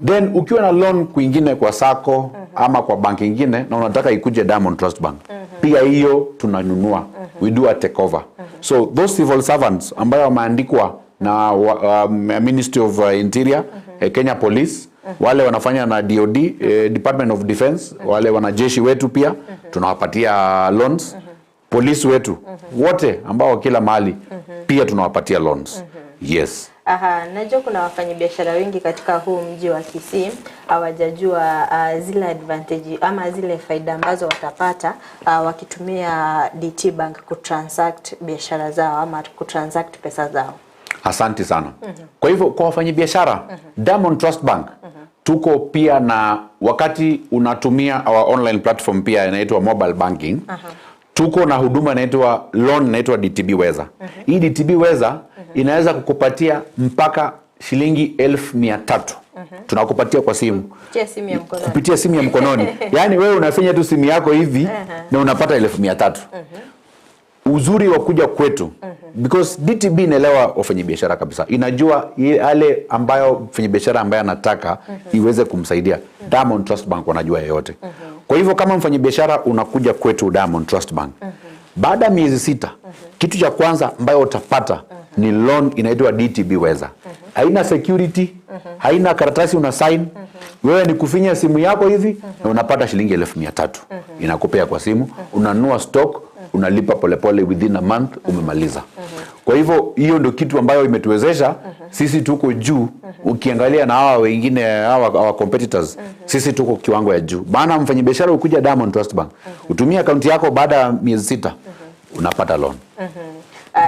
Then ukiwa na loan kwingine kwa sacco ama kwa bank ingine na unataka ikuje Diamond Trust Bank, pia hiyo tunanunua. We do a takeover. So those civil servants ambao wameandikwa na Ministry of Interior, Kenya Police, wale wanafanya na DOD, Department of Defense, wale wanajeshi wetu pia tunawapatia loans. Polisi wetu wote ambao kila mahali pia tunawapatia loans. Yes. Najua kuna wafanyabiashara wengi katika huu mji wa Kisii hawajajua zile advantage ama zile faida ambazo watapata wakitumia DT Bank kutransact biashara zao ama kutransact pesa zao. Asante sana. Kwa hivyo kwa wafanyabiashara, Diamond Trust Bank tuko pia na wakati unatumia our online platform pia inaitwa mobile banking. Tuko na huduma inaitwa loan inaitwa DTB Weza. Hii DTB Weza inaweza kukupatia mpaka shilingi 1,300. Tunakupatia kwa simu. Kupitia simu ya mkononi. Kupitia simu ya mkononi. Yaani wewe unafinya tu simu yako hivi na unapata 1,300. Uzuri wa kuja kwetu, Because DTB inaelewa wafanyabiashara kabisa, inajua yale ambayo mfanyabiashara ambaye anataka iweze kumsaidia. Diamond Trust Bank wanajua yeyote. Kwa hivyo kama mfanyabiashara unakuja kwetu Diamond Trust Bank, baada ya miezi 6, kitu cha kwanza ambayo utapata ni loan inaitwa DTB Weza. Haina security, haina karatasi una sign. Wewe ni kufinya simu yako hivi na unapata shilingi 300,000. Inakupea kwa simu, unanunua stock, unalipa polepole, within a month umemaliza. Kwa hivyo hiyo ndio kitu ambayo imetuwezesha sisi tuko juu. Ukiangalia na hawa wengine, hawa our competitors, sisi tuko kiwango ya juu. Maana mfanyabiashara ukuja Diamond Trust Bank, utumie akaunti yako, baada ya miezi 6 unapata loan.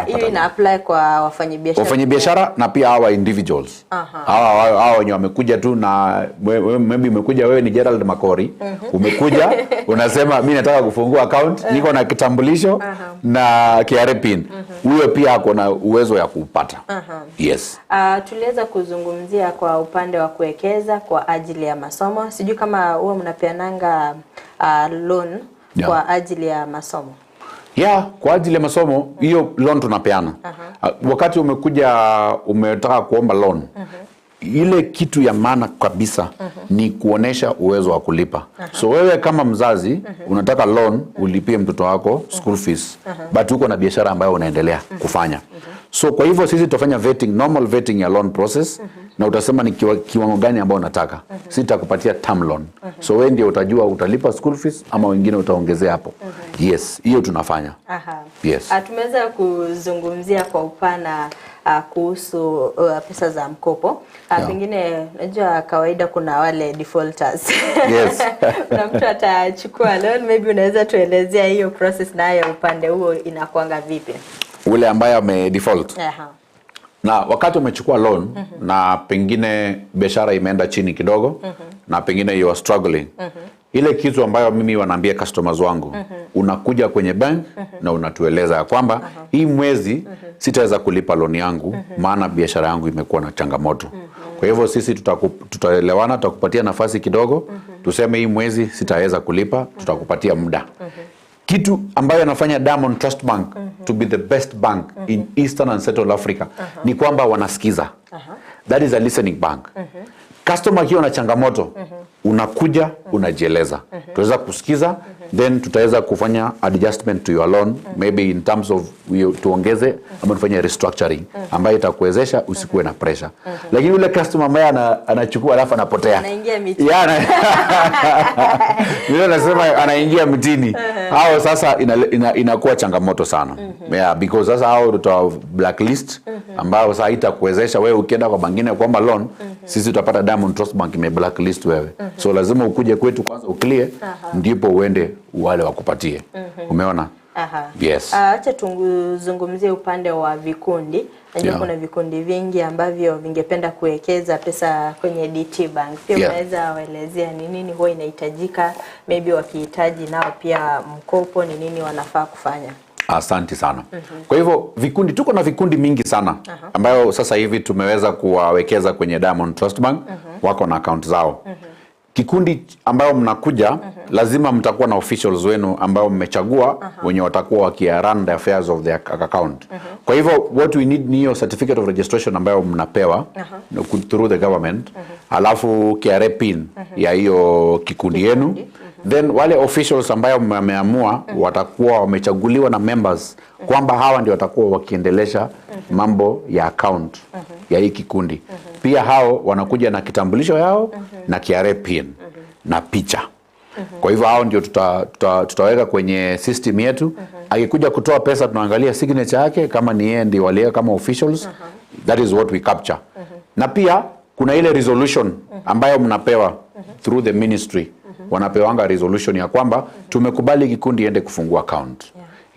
Hiyo ina apply kwa wafanyabiashara. Wafanyabiashara na pia hawa individuals. Hawa wenye wamekuja tu na maybe umekuja wewe ni Gerald Makori, umekuja unasema mimi nataka kufungua account, niko na kitambulisho na KRA pin. Huyo pia ako na uwezo ya kupata. Yes. Tuliweza kuzungumzia kwa upande wa kuwekeza kwa ajili ya masomo. Sijui kama huwa mnapeananga loan kwa ajili ya masomo. Yeah, kwa ajili ya masomo hiyo loan tunapeana. Wakati umekuja umetaka kuomba loan, ile kitu ya maana kabisa ni kuonesha uwezo wa kulipa. So wewe kama mzazi unataka loan ulipie mtoto wako school fees, but uko na biashara ambayo unaendelea kufanya. So kwa hivyo sisi tutafanya vetting, normal vetting ya loan process, na utasema ni kiwango gani ambao unataka. Sisi tutakupatia term loan. So wewe ndio utajua utalipa school fees ama wengine utaongezea hapo. Yes, hiyo tunafanya. Yes. Tumeweza kuzungumzia kwa upana kuhusu pesa za mkopo. Pengine najua kawaida kuna wale defaulters. Kuna mtu atachukua loan, maybe unaweza tuelezea hiyo process nayo upande huo inakuanga vipi? Ule ambaye ame default. Na wakati umechukua loan na pengine biashara imeenda chini kidogo na pengine you are struggling. Ile kitu ambayo mimi wanaambia customers wangu, unakuja kwenye bank na unatueleza ya kwamba hii mwezi sitaweza kulipa loan yangu maana biashara yangu imekuwa na changamoto. Kwa hivyo sisi tutaelewana, tutakupatia nafasi kidogo, tuseme hii mwezi sitaweza kulipa, tutakupatia muda. Kitu ambayo inafanya Diamond Trust Bank to be the best bank in Eastern and Central Africa ni kwamba wanasikiza. That is a listening bank. Customer akiwa na changamoto, unakuja, unajieleza. Tutaweza kusikiza, then tutaweza kufanya adjustment to your loan, maybe in terms of tuongeze ama tufanye restructuring ambayo itakuwezesha usikuwe na pressure. Lakini yule customer ambaye anachukua alafu anapotea. Anaingia mitini. Yeah, yule anasema anaingia mtini. Hao sasa inakuwa changamoto sana. Yeah, because sasa hao tuta blacklist ambao sasa haitakuwezesha wewe ukienda kwa bangine kuomba loan, sisi tutapata Diamond Trust Bank ime blacklist wewe. So lazima ukuje kwetu kwanza uclear, ndipo uende wale wakupatie. Umeona? Yes. Acha tuzungumzie upande wa vikundi. Najua kuna vikundi vingi ambavyo vingependa kuwekeza pesa kwenye DT Bank. Pia unaweza waelezea ni nini huwa inahitajika, maybe wakihitaji nao pia mkopo ni nini wanafaa kufanya? Asante sana. Kwa hivyo vikundi, tuko na vikundi mingi sana ambayo sasa hivi tumeweza kuwawekeza kwenye Diamond Trust Bank, wako na account zao. Kikundi ambayo mnakuja, lazima mtakuwa na officials wenu ambao mmechagua, wenye watakuwa wakia run the affairs of their account. Kwa hivyo what we need ni hiyo certificate of registration ambayo mnapewa through the government, alafu KRA pin ya hiyo kikundi yenu. Then wale officials ambayo wameamua watakuwa wamechaguliwa na members kwamba hawa ndio watakuwa wakiendelesha mambo ya account ya hii kikundi. Pia hao wanakuja na kitambulisho yao na KRA pin na picha. Kwa hivyo hao ndio tutaweka kwenye system yetu. Akikuja kutoa pesa tunaangalia signature yake kama ni yeye ndio waliweka kama officials. That is what we capture. Na pia kuna ile resolution ambayo mnapewa through the ministry. Wanapewanga resolution ya kwamba tumekubali kikundi iende kufungua account.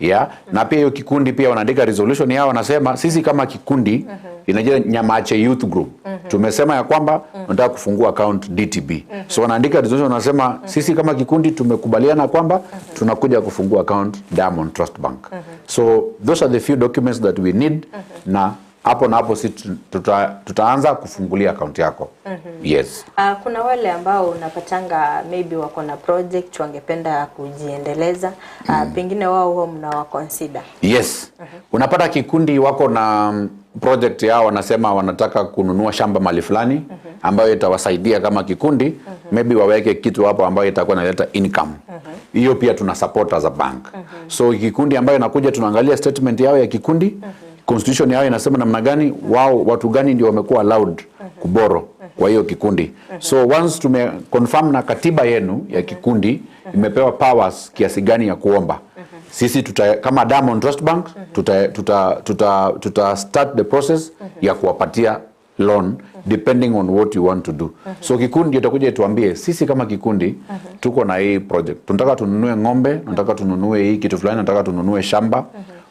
Yeah. Na pia hiyo kikundi pia wanaandika resolution yao, wanasema sisi kama kikundi inaitwa Nyamache Youth Group. Tumesema ya kwamba tunataka kufungua account DTB. So wanaandika resolution, wanasema sisi kama kikundi tumekubaliana kwamba tunakuja kufungua account Diamond Trust Bank. So those are the few documents that we need na Hapo na hapo si tuta, tutaanza kufungulia akaunti yako. Yes. Kuna wale ambao unapatanga maybe wako na project wangependa kujiendeleza, pengine wao huwa mnawa consider? Yes. Unapata kikundi wako na project yao, wanasema wanataka kununua shamba mahali fulani ambayo itawasaidia kama kikundi, maybe waweke kitu hapo ambayo itakuwa inaleta income. Hiyo pia tuna support as a bank. So kikundi ambayo inakuja, tunaangalia statement yao ya kikundi, constitution yao inasema namna gani, wao watu gani ndio wamekuwa allowed kuborrow kwa hiyo kikundi. So once tume confirm na katiba yenu ya kikundi imepewa powers kiasi gani ya kuomba, sisi tuta, kama Diamond Trust Bank, tuta start the process ya kuwapatia loan depending on what you want to do. So kikundi itakuja ituambie, sisi kama kikundi tuko na hii project, tunataka tununue ng'ombe, tunataka tununue hii kitu fulani, tunataka tununue shamba.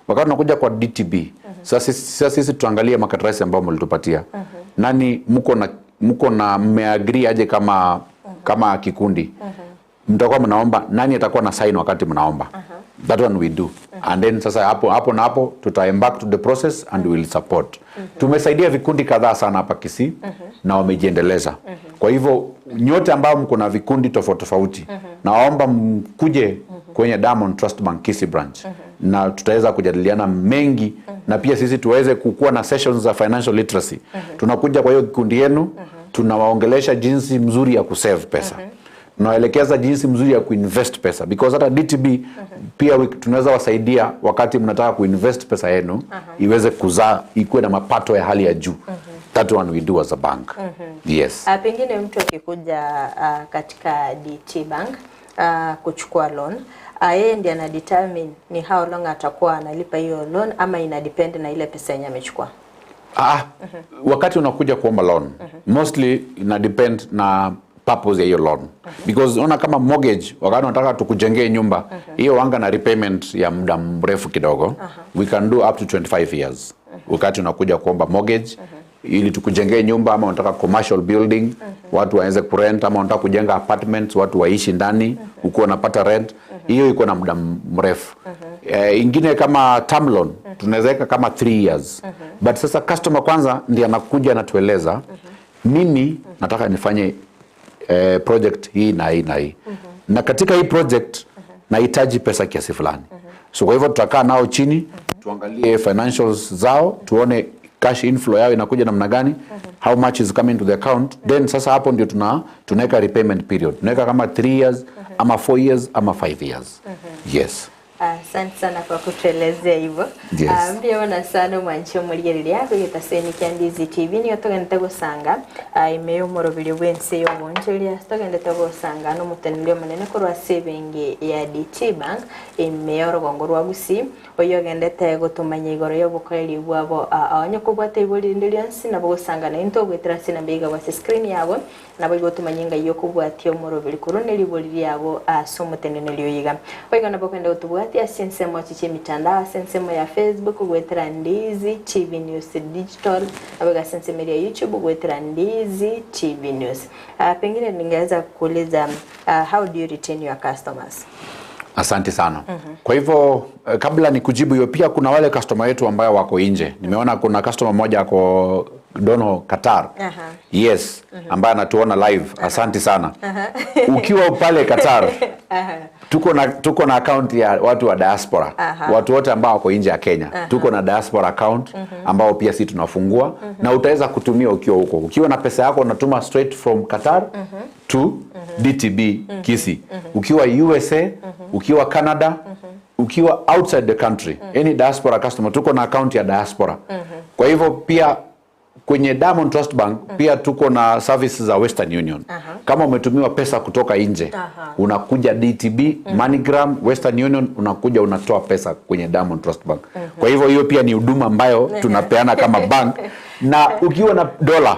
Wakati tunakuja kwa DTB, sasa sisi tuangalie makaratasi ambayo mlitupatia, nani mko na mmeagree aje kama kikundi mtakuwa mnaomba, nani atakuwa na sign wakati mnaomba. That one we do, and then sasa hapo hapo na hapo tuta embark to the process and we will support. Tumesaidia vikundi kadhaa sana hapa Kisii na wamejiendeleza. Kwa hivyo nyote ambao mko na vikundi tofauti tofauti, nawaomba mkuje kwenye Diamond Trust Bank Kisii branch na tutaweza kujadiliana mengi, na pia sisi tuweze kukuwa na sessions za financial literacy. Tunakuja kwa hiyo kikundi yenu, tunawaongelesha jinsi mzuri ya kusave pesa, tunawaelekeza jinsi mzuri ya kuinvest pesa, because hata DTB pia tunaweza wasaidia wakati mnataka kuinvest pesa yenu iweze kuzaa, ikuwe na mapato ya hali ya juu. That one we do as a bank, yes. Pengine mtu akikuja katika DT Bank kuchukua loan, yeye ndiye ana determine ni how long atakuwa analipa hiyo loan ama ina depend na ile pesa yenye amechukua? Ah, wakati unakuja kuomba loan, mostly ina depend na purpose ya hiyo loan, because unaona kama mortgage, wakati unataka tukujengee nyumba, hiyo wanga na repayment ya muda mrefu kidogo. We can do up to 25 years wakati unakuja kuomba mortgage ili tukujengee nyumba, ama unataka commercial building watu waweze kurent, ama unataka kujenga apartments watu waishi ndani ukuwa unapata rent, hiyo iko na muda mrefu. Ingine kama term loan tunaweza weka kama 3 years, but sasa customer kwanza ndiye anakuja anatueleza, mimi nataka nifanye project hii na hii na hii, na katika hii project nahitaji pesa kiasi fulani. So kwa hivyo tutakaa nao chini, tuangalie financials zao, tuone cash inflow yao inakuja namna gani, how much is coming to the account. Then sasa hapo ndio tunaweka repayment period, tunaweka kama 3 years ama 4 years ama 5 years, yes. Asante sana kwa kutuelezea hivyo. Yes. Mbiona sana mwanchi omurigereria kwigetaseni kia Ndizi TV, niyo tugendete gusanga ime y'omorobiri bwense y'oboncheria, tugendete gusanga n'omuteneri omonene korwa ase ebenki ya DT Bank ime y'orugongo rwa Gusii, oyo ogendete gotumanya igoro y'obokoreri bwabo. Onye kobwata ibori rinde rionsi, nabo gosanga naintwe ogwetera ase namba iga ase screen yabo, nabo igotumanya engai yokobwatia omorobiri korwa neribori riabo ase omoteneneri oyiga. Oiga nabo kwenda gotubwatia ase ensemo chichi emitandao, ase ensemo ya Facebook gwetera Ndizi TV News Digital, nabo ase ensemo ya YouTube gwetera Ndizi TV News. Pengine ningeweza kuuliza, how do you retain your customers? Asante sana. Kwa hivyo kabla ni kujibu hiyo, pia kuna wale customer wetu ambayo wako nje. Nimeona kuna customer mmoja ako Doha, Qatar. Yes, ambaye anatuona live. Asante sana. Ukiwa pale Qatar, tuko na account ya watu wa diaspora. Watu wote ambao wako nje ya Kenya. Tuko na diaspora account ambao pia si tunafungua na utaweza kutumia ukiwa huko. Ukiwa na pesa yako unatuma straight from Qatar to DTB Kisii. Ukiwa USA, ukiwa Canada, ukiwa outside the country, any diaspora customer, tuko na account ya diaspora. Kwa hivyo pia kwenye Diamond Trust Bank pia tuko na services za Western Union. Kama umetumiwa pesa kutoka nje, unakuja DTB, MoneyGram, Western Union, unakuja unatoa pesa kwenye Diamond Trust Bank. Kwa hivyo hiyo pia ni huduma ambayo tunapeana kama bank. Na ukiwa na dola,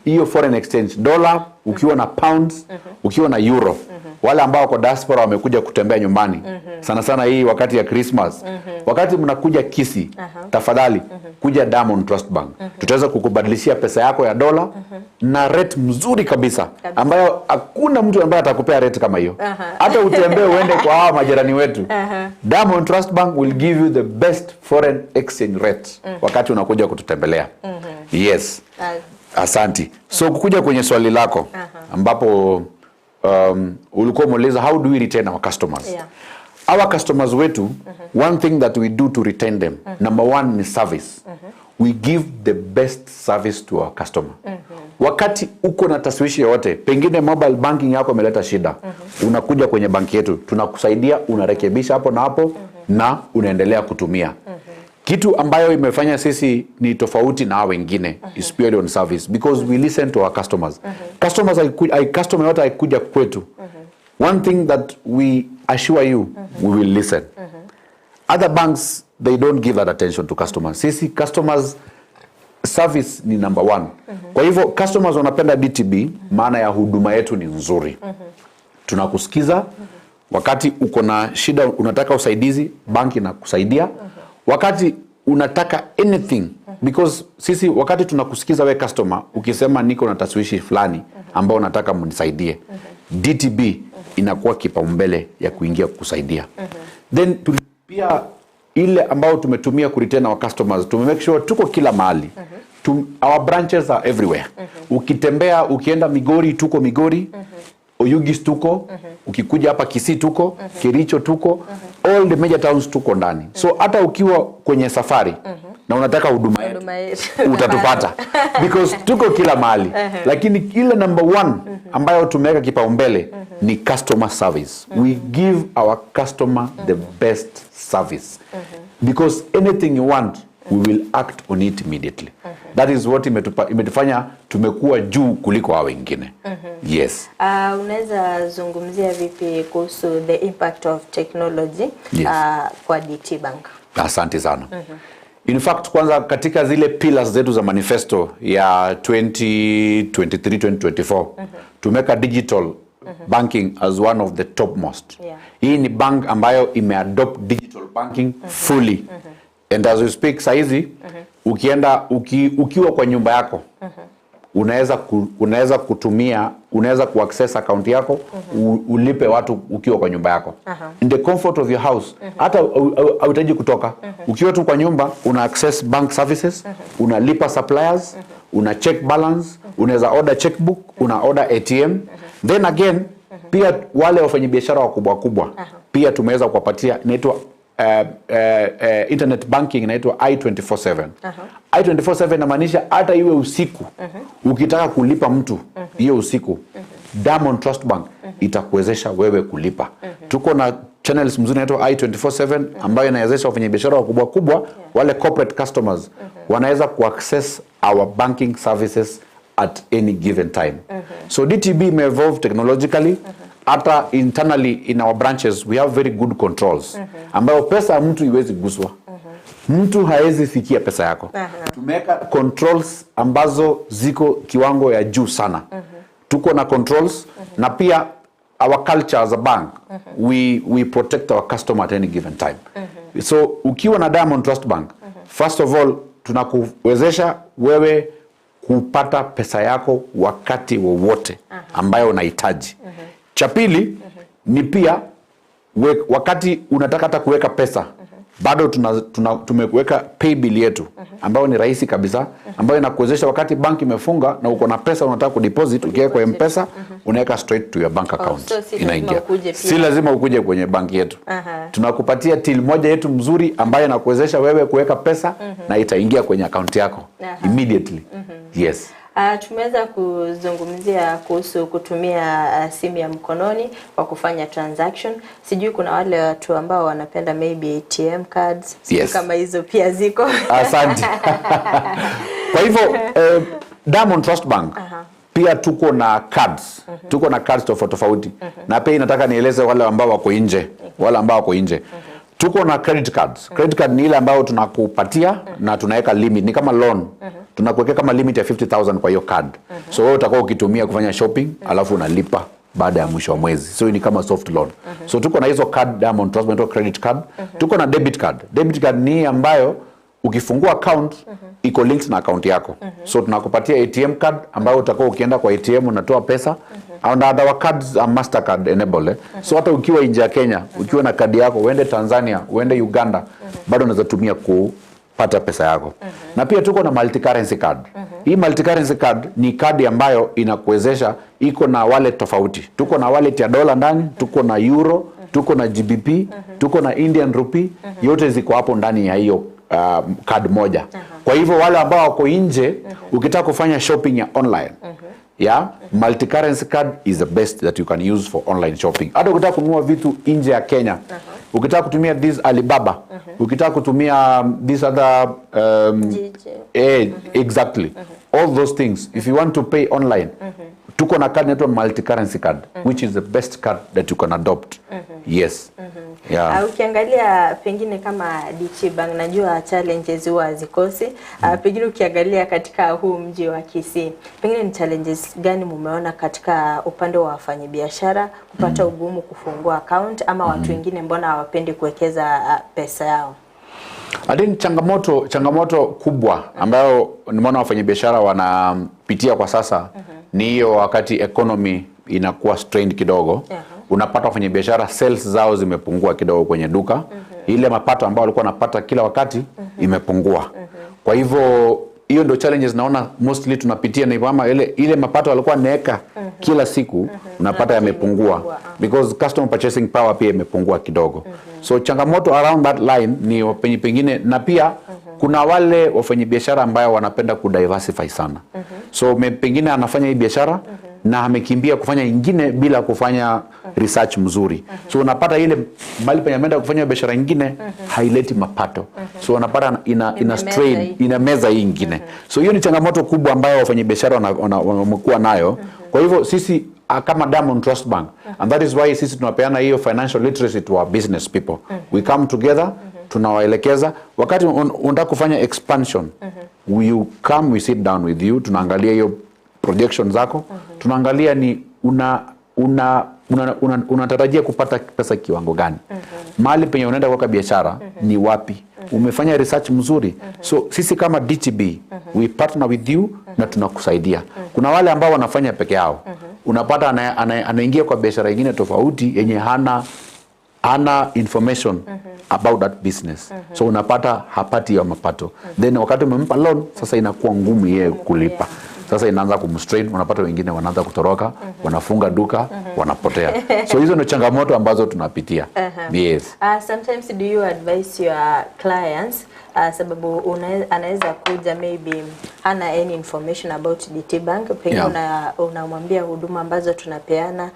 hiyo foreign exchange, dola, ukiwa na pounds, ukiwa na euro, wale ambao wako diaspora wamekuja kutembea nyumbani, sana sana hii wakati ya Christmas, wakati mnakuja Kisii, tafadhali. Kuja Diamond Trust Bank. Tutaweza kukubadilishia pesa yako ya dola na rate mzuri kabisa, Kabisa. ambayo hakuna mtu ambaye atakupea rate kama hiyo. Hata utembee uende kwa hawa majirani wetu. Diamond Trust Bank will give you the best foreign exchange rate wakati unakuja kututembelea. Yes. Asanti. So kukuja kwenye swali lako ambapo ulikuwa umeuliza how do we retain our customers? Yeah. Our customers wetu, one thing that we do to retain them, number one ni service. We give the best service to our customer. Wakati uko na taswishi yoyote, pengine mobile banking yako imeleta shida, unakuja kwenye banki yetu, tunakusaidia, unarekebisha hapo na hapo na unaendelea kutumia. Kitu ambayo imefanya sisi ni tofauti na hao wengine is purely on service because we listen to our customers. Customers customer yote akikuja kwetu, one thing that we assure you, we will listen. Other banks, they don't give that attention to customers. Sisi customers service ni number one. Kwa hivyo customers wanapenda DTB maana ya huduma yetu ni nzuri. Tunakusikiza wakati uko na shida, unataka usaidizi, banki inakusaidia. Wakati unataka anything, because sisi wakati tunakusikiza we customer, ukisema niko na taswishi fulani ambao nataka mnisaidie, DTB inakuwa kipaumbele ya kuingia kukusaidia. Then pia ile ambao tumetumia kuretain our customers, tume make sure tuko kila mahali. Our branches are everywhere. Ukitembea ukienda Migori tuko Migori, Oyugis tuko, ukikuja hapa Kisii tuko, Kericho tuko, all the major towns tuko ndani. So hata ukiwa kwenye safari na unataka huduma yetu, Huduma yetu. utatupata because tuko kila mahali. Lakini ile number one ambayo tumeweka kipaumbele ni customer service. We give our customer the best service because anything you want we will act on it immediately. That is what imetufanya tumekuwa juu kuliko hao wengine. Yes. Unaweza zungumzia vipi kuhusu the impact of technology Yes. kwa DT Bank? Asante sana. In fact, kwanza katika zile pillars zetu za manifesto ya 2023-2024 tumeweka digital banking as one of the topmost. Hii ni bank ambayo imeadopt digital banking fully. And as we speak saizi, ukiwa kwa nyumba yako, unaweza kutumia, unaweza kuaccess account yako, ulipe watu ukiwa kwa nyumba yako. In the comfort of your house. Hata hauhitaji kutoka. Ukiwa tu kwa nyumba una access bank services, unalipa suppliers, una check balance, unaweza order checkbook, una order ATM. Then again, pia wale wafanyabiashara wakubwa kubwa pia tumeweza kuwapatia inaitwa internet banking inaitwa I24/7. I24/7 inamaanisha hata iwe usiku, ukitaka kulipa mtu hiyo usiku, Diamond Trust Bank itakuwezesha wewe kulipa. Tuko na channels mzuri inaitwa I24/7 ambayo inawezesha wafanyabiashara wakubwa kubwa, wale corporate customers wanaweza kuaccess our banking services at any given time. So DTB may evolve technologically. Hata internally in our branches we have very good controls ambayo pesa ya mtu iwezi guswa. Mtu haezi fikia pesa yako. Tumeweka controls ambazo ziko kiwango ya juu sana. Tuko na controls na pia our culture as a bank, we protect our customer at any given time. So ukiwa na Diamond Trust Bank, first of all tunakuwezesha wewe kupata pesa yako wakati wowote ambayo unahitaji. Cha pili ni pia wakati unataka hata kuweka pesa, bado tumeweka paybill yetu ambayo ni rahisi kabisa, ambayo inakuwezesha wakati bank imefunga na uko na pesa unataka kudeposit, ukiweka kwa M-Pesa unaweka straight to your bank account. So si lazima Inaingia. ukuje pia. Si lazima ukuje kwenye banki yetu. Tunakupatia till moja yetu mzuri ambayo inakuwezesha wewe kuweka pesa na itaingia kwenye account yako immediately. Yes. Tumeweza kuzungumzia kuhusu kutumia simu ya mkononi kwa kufanya transaction. Sijui kuna wale watu ambao wanapenda maybe ATM cards. Sijui kama hizo pia ziko. Asante. Kwa hivyo Diamond Trust Bank pia tuko na cards. Tuko na cards tofauti tofauti. Na pia inataka nieleze wale ambao wako nje, wale ambao wako nje. Tuko na credit cards. Credit card ni ile ambayo tunakupatia na tunaweka limit, ni kama loan. Tunakuwekea kama limit ya 50,000 kwa hiyo card. So wewe utakuwa ukitumia kufanya shopping, alafu unalipa baada ya mwisho wa mwezi. So ni kama soft loan. So tuko na hizo card Diamond Trust Bank, credit card. Tuko na debit card. Debit card ni ambayo Ukifungua account iko linked na account yako. So tunakupatia ATM card ambayo utakuwa ukienda kwa ATM unatoa pesa. And our cards are Mastercard enabled. So hata ukiwa nje ya Kenya, ukiwa na kadi yako, uende Tanzania, uende Uganda, bado unaweza tumia kupata pesa yako. Na pia tuko na multi currency card. Hii multi currency card ni kadi ambayo inakuwezesha, iko na wallet tofauti. Tuko na wallet ya dola ndani, tuko na euro, tuko na GBP, tuko na Indian rupee, yote ziko hapo ndani ya hiyo card moja. Kwa hivyo wale ambao wako nje, ukitaka kufanya shopping ya online, yeah, multi-currency card is the best that you can use for online shopping. Hata ukitaka kununua vitu nje ya Kenya, ukitaka kutumia this Alibaba, ukitaka kutumia this other Jiji. Exactly. All those things. If you want to pay online, tuko na card inaitwa multi-currency card, which is the best card that you can adopt. Yes. Yeah. Ukiangalia pengine kama DT Bank, najua challenges huwa hazikosi. Pengine ukiangalia katika huu mji wa Kisii, pengine ni challenges gani mumeona katika upande wa wafanyabiashara kupata ugumu kufungua account, ama watu wengine mbona hawapendi kuwekeza pesa yao? I think changamoto kubwa ambayo nimeona wafanyabiashara wanapitia kwa sasa ni hiyo wakati economy inakuwa strained kidogo. Unapata wafanyabiashara sales zao zimepungua kidogo kwenye duka. Ile mapato ambayo walikuwa wanapata kila wakati imepungua. Kwa hivyo hiyo ndio challenges naona mostly tunapitia, ni kwamba ile mapato walikuwa wanaweka kila siku unapata yamepungua Imepungua, because customer purchasing power pia imepungua kidogo. So changamoto around that line ni wapenye pengine, na pia kuna wale wafanyabiashara ambayo wanapenda kudiversify sana. So pengine anafanya hii biashara na amekimbia kufanya ingine bila kufanya research mzuri. So unapata ile mali penye ameenda kufanya biashara ingine haileti mapato. So unapata ina Imemeza strain, hii. ina meza hii ingine. So hiyo ni changamoto kubwa ambayo wafanyabiashara wamekuwa nayo. Kwa hivyo sisi kama Diamond Trust Bank, and that is why sisi tunapeana hiyo financial literacy to our business people. We come together, tunawaelekeza wakati unataka kufanya expansion, you come, we sit down with you, tunaangalia hiyo projection zako, tunaangalia ni unatarajia kupata pesa kiwango gani, mahali penye unaenda kuweka biashara ni wapi, umefanya research mzuri. So sisi kama DTB we partner with you na tunakusaidia. Kuna wale ambao wanafanya peke yao, unapata anaingia kwa biashara ingine tofauti yenye hana information about that business, so unapata hapati ya mapato. Then wakati umempa loan, sasa inakuwa ngumu yeye kulipa. Sasa inaanza kumstrain, unapata wengine wanaanza kutoroka, wanafunga duka, wanapotea. So hizo ndio changamoto ambazo tunapitia. Yes. Sometimes do you advise your clients, sababu anaweza kuja maybe hana any information about DT Bank, pengine unamwambia huduma ambazo tunapeana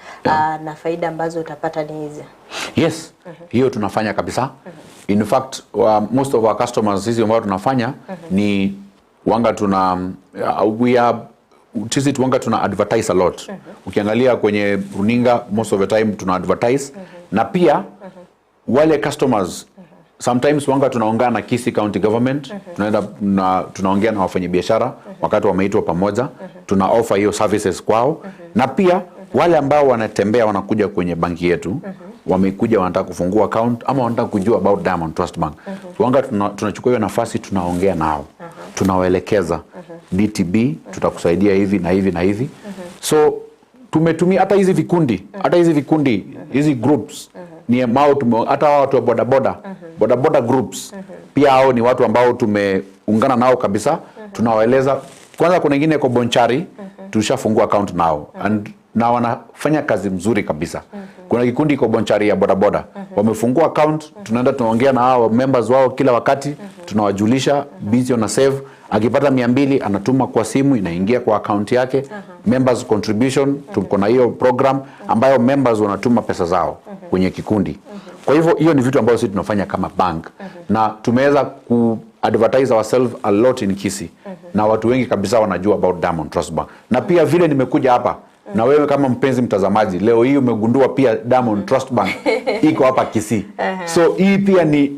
na faida ambazo utapata ni hizi? Yes, hiyo tunafanya kabisa. In fact, most of our customers sisi ambao tunafanya ni wanga tuna we are sisi tuwanga tuna advertise a lot. Ukiangalia kwenye runinga, most of the time tuna advertise, na pia wale customers sometimes wanga tunaongea na Kisii County Government, tunaenda na tunaongea na wafanyabiashara wakati wameitwa pamoja, tuna offer hiyo services kwao, na pia wale ambao wanatembea wanakuja kwenye banki yetu, wamekuja wanataka kufungua account ama wanataka kujua about Diamond Trust Bank, wanga tunachukua hiyo nafasi, tunaongea nao, tunawaelekeza DTB tutakusaidia hivi na hivi na hivi. So tumetumia hata hizi vikundi, hizi groups ni ambao hata hao watu wa bodaboda, bodaboda groups pia hao ni watu ambao tumeungana nao kabisa, tunawaeleza. Kwanza kuna ingine kwa Bonchari, tushafungua account nao and na wanafanya kazi mzuri kabisa. Kuna kikundi kwa Bonchari ya bodaboda wamefungua account, tunaenda tunaongea na hao members wao kila wakati, tunawajulisha busy on save, akipata 200 anatuma kwa simu, inaingia kwa account yake. Members contribution, tuko na hiyo program ambayo members wanatuma pesa zao kwenye kikundi. Kwa hivyo hiyo ni vitu ambavyo sisi tunafanya kama bank, na tumeweza ku advertise ourselves a lot in Kisii, na watu wengi kabisa wanajua about Diamond Trust Bank. Na pia vile nimekuja hapa na wewe kama mpenzi mtazamaji leo hii umegundua pia Diamond Trust Bank iko hapa Kisii. So hii pia ni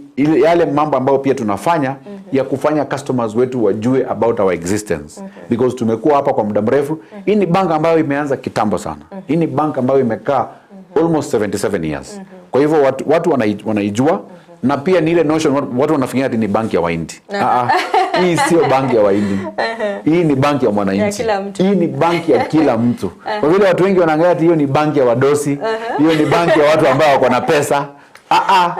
yale mambo ambayo pia tunafanya ya kufanya customers wetu wajue about our existence, because tumekuwa hapa kwa muda mrefu. Hii ni bank ambayo imeanza kitambo sana. Hii ni bank ambayo imekaa almost 77 years. Kwa hivyo watu wanaijua. Na pia ni ile notion watu wanafikiria ati ni banki ya Wahindi. Ah, ah. Hii sio banki ya Wahindi. Hii ni banki ya mwananchi. Ya kila mtu. Hii ni banki ya kila mtu. Kwa vile watu wengi wanaangalia ati hiyo ni banki ya wadosi, hiyo ni banki ya watu ambao wako na pesa. Ah, ah.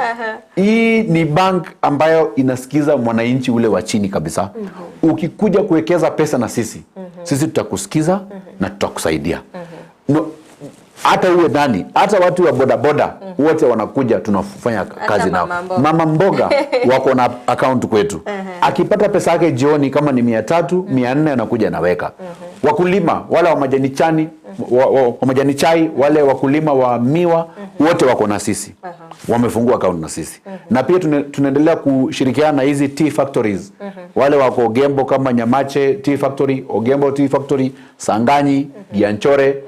Hii ni bank ambayo inasikiza mwananchi ule wa chini kabisa. Ukikuja kuwekeza pesa na sisi, sisi tutakusikiza na tutakusaidia. No, hata uwe nani, hata watu wa bodaboda wote wanakuja, tunafanya kazi nao. mama mboga. Mama mboga wako na account kwetu. Akipata pesa yake jioni kama ni 300, 400 anakuja anaweka. Wakulima wale wa majani chani wa majani chai, wale wakulima wa miwa wote wako na sisi. Wamefungua account na sisi. Na pia tunaendelea kushirikiana na hizi tea factories. Wale wako Ogembo kama Nyamache Tea Factory, Ogembo Tea Factory, Sanganyi, Gianchore,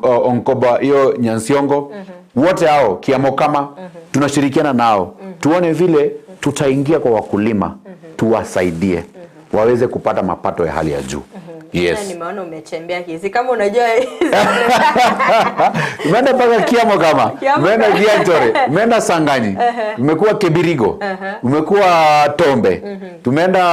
Onkoba, hiyo Nyansiongo, wote hao Kiamokama, tunashirikiana nao. Tuone vile tutaingia kwa wakulima, tuwasaidie waweze kupata mapato ya hali ya juu. Yes. Tena nimeona umetembea Kisii kama unajua Umeenda mpaka Kiamokama, Kiamokama. umeenda Gianchore, umeenda Sanganyi, umekuwa Kebirigo, umekuwa Tombe, tumeenda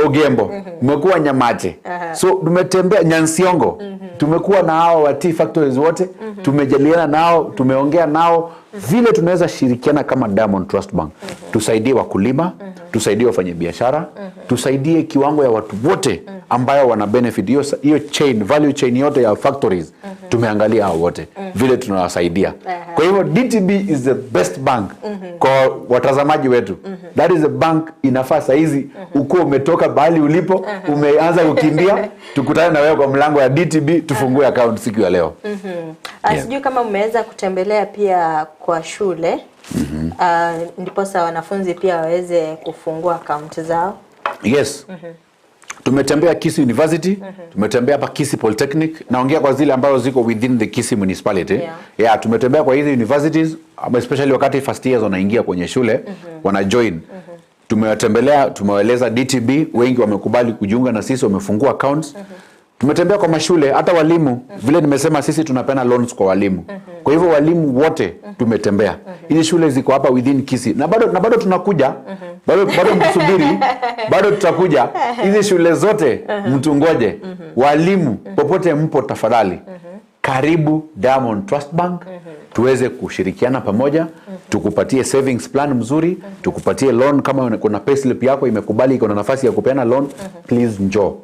Ogembo, umekuwa Nyamache. So tumetembea Nyansiongo, tumekuwa na hao wa tea factories wote, tumejadiliana nao, tumeongea nao vile tunaweza shirikiana kama Diamond Trust Bank. Tusaidie wakulima, tusaidie wafanyabiashara, tusaidie kiwango ya watu wote ambayo wana benefit hiyo, hiyo chain, value chain yote ya factories. Tumeangalia hao wote vile tunawasaidia. Kwa hivyo DTB is the best bank kwa watazamaji wetu. That is a bank inafaa saizi ukuwa umetoka bahali ulipo, umeanza kukimbia, tukutane na wewe kwa mlango ya DTB tufungue account siku ya leo. Sijui kama mmeweza kutembelea pia kwa shule ndiposa wanafunzi pia waweze kufungua akaunti zao. Yes. Tumetembea Kisii University, tumetembea hapa Kisii Polytechnic, naongea kwa zile ambazo ziko within the Kisii municipality. Yeah, tumetembea kwa hizi universities, especially wakati first years wanaingia kwenye shule, wana join. Tumewatembelea, tumewaeleza DTB, wengi wamekubali kujiunga na sisi, wamefungua accounts. Tumetembea kwa mashule, hata walimu, vile nimesema sisi tunapeana loans kwa walimu. Kwa hivyo walimu wote tumetembea. Hizi shule ziko hapa within Kisii. Na bado tunakuja. Bado mtusubiri, bado tutakuja. Hizi shule zote mtungoje. Walimu popote mpo tafadhali. Karibu Diamond Trust Bank. Tuweze kushirikiana pamoja, tukupatie savings plan mzuri, tukupatie loan kama kuna payslip yako imekubali iko na nafasi ya kupeana loan, please njoo.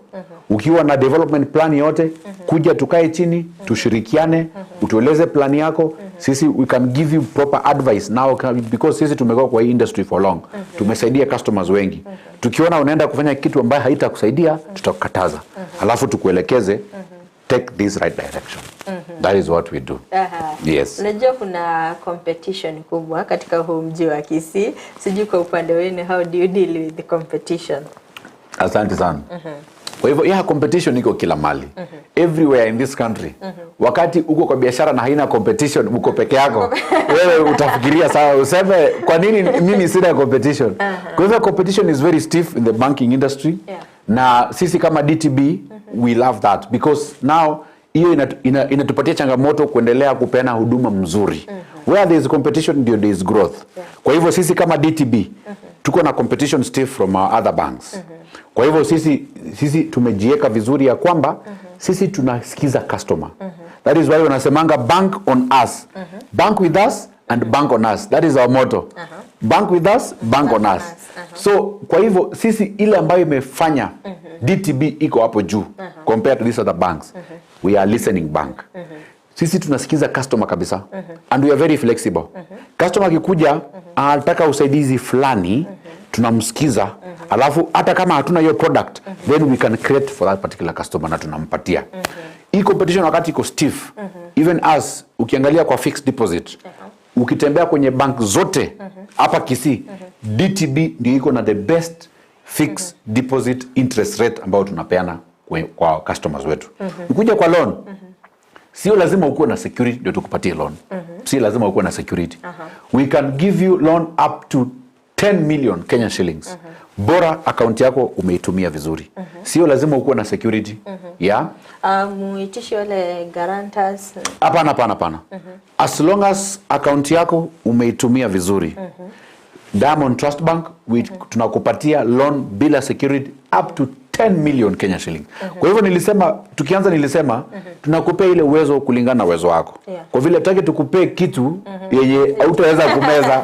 Ukiwa na development plan yote, kuja tukae chini, tushirikiane, utueleze plan yako. Sisi we can give you proper advice now because sisi tumekuwa kwa hii industry for long. Tumesaidia customers wengi. Tukiona unaenda kufanya kitu ambayo haitakusaidia, tutakukataza. Alafu tukuelekeze, take this right direction. That is what we do. Yes. Unajua kuna competition kubwa katika huu mji wa Kisii. Sijui kwa upande wenu, how do you deal with the competition? Asante sana. Kwa hivyo competition iko kila mahali. Everywhere in this country. Wakati uko kwa biashara na haina competition, uko peke yako. Wewe utafikiria sawa, useme kwa nini mimi sina competition? Kwa hivyo competition is very stiff in the banking industry. Na sisi kama DTB we love that because now hiyo inatupatia changamoto kuendelea kupeana huduma mzuri. Where there is competition, ndio there is growth. Kwa hivyo sisi kama DTB tuko na competition stiff from our other banks. Kwa hivyo sisi tumejiweka vizuri ya kwamba sisi tunasikiza customer. That is why wanasemanga bank on us. Bank with us and bank on us. That is our motto. Bank with us, bank on us. So kwa hivyo sisi ile ambayo imefanya DTB iko hapo juu compared to these other banks. We are listening bank. Sisi tunasikiza customer kabisa. And we are very flexible. Customer akikuja anataka usaidizi fulani, tunamsikiza. Alafu hata kama hatuna hiyo product, then we can create for that particular customer na tunampatia. Hii competition wakati iko stiff, even us ukiangalia kwa fixed deposit, ukitembea kwenye bank zote hapa Kisii, DTB ndio iko na the best fixed deposit interest rate ambayo tunapeana kwa customers wetu. Ukija kwa loan, sio lazima ukuwe na security ndio tukupatie loan. Si lazima ukuwe na security. We can give you loan up to 10 million Kenya shillings. Bora account yako umeitumia vizuri. Sio lazima ukuwe na security. Yeah? Muitishi wale guarantors? Hapana, hapana, hapana. As long as account yako umeitumia vizuri. Diamond Trust Bank we, tunakupatia loan bila security up to 10 million Kenya shilling. Kwa hivyo nilisema tukianza nilisema tunakupea ile uwezo kulingana na uwezo wako. Kwa vile tutaki tukupee kitu yenye hautaweza kumeza.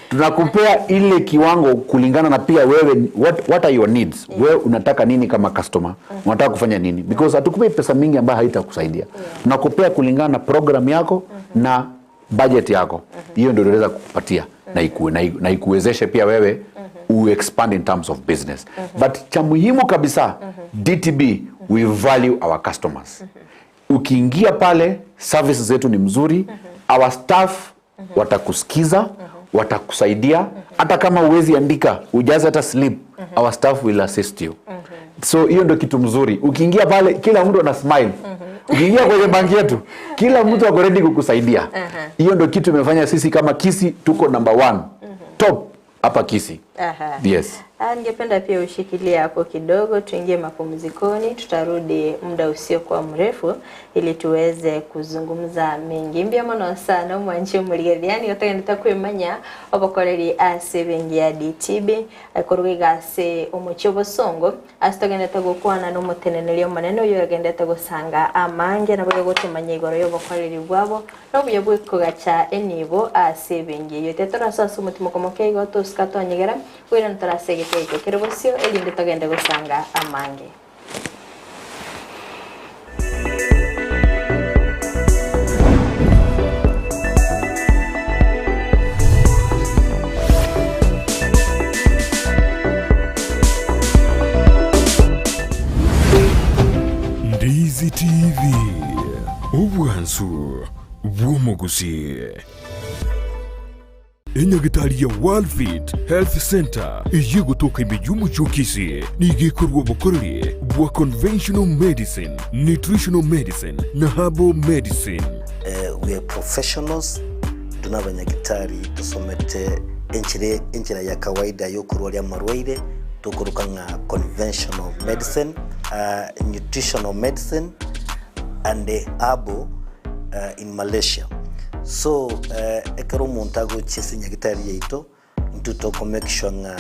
Tunakupea ile kiwango kulingana na pia wewe what are your needs? Wewe unataka nini kama customer? Unataka kufanya nini? Because hatukupei pesa mingi ambayo haitakusaidia. Tunakupea kulingana na program yako na budget yako. Hiyo ndio tunaweza kukupatia na na ikuwezeshe pia wewe uexpand in terms of business. But cha muhimu kabisa, DTB we value our customers. Ukiingia pale services zetu ni mzuri, our staff watakusikiza, watakusaidia hata kama huwezi andika, ujaze hata slip, our staff will assist you. So hiyo ndio kitu mzuri. Ukiingia pale kila mtu ana smile. Ukiingia kwenye banki yetu kila mtu ako ready kukusaidia. Hiyo ndio kitu imefanya sisi kama Kisii tuko number one top hapa Kisii. Yes. Ningependa pia ushikilie hapo kidogo, tuingie mapumzikoni, tutarudi muda usiokuwa mrefu ili tuweze kuzungumza mengi. Mbia mono sana omwanchi omorigereria, otagenda kwemanya obokoreri ase bengi ya DTB koruga iga ase omochie obosongo ase togendete gokwana na omoteneneri omonene oyo ogendete gosanga amange nabo gotomanya igoro y'obokoreri bwabo na obuya bw'okogacha enibo ase bengi eyo. Tetorase ase omotimo komoke igo tosika twanyegera bwira ntorase egete kero bosio erinde togende gosanga amange. Ndizi TV, obwansu bw'omogusi. Enyagitari ya Worldfit Health Center eye gotoka ime y'omochie o Kisii nigo ekorwa obokoreri bwa conventional medicine, nutritional medicine na herbal medicine. We are professionals, intwe nabanyagitari tosomete enchera enchera ya kawaida yokorwaria amarwaire tokoroka ng'a conventional medicine, nutritional medicine and herbal in Malaysia. So ekero omonto agochia ase enyagitari yaito, intwe toko make sure ng'a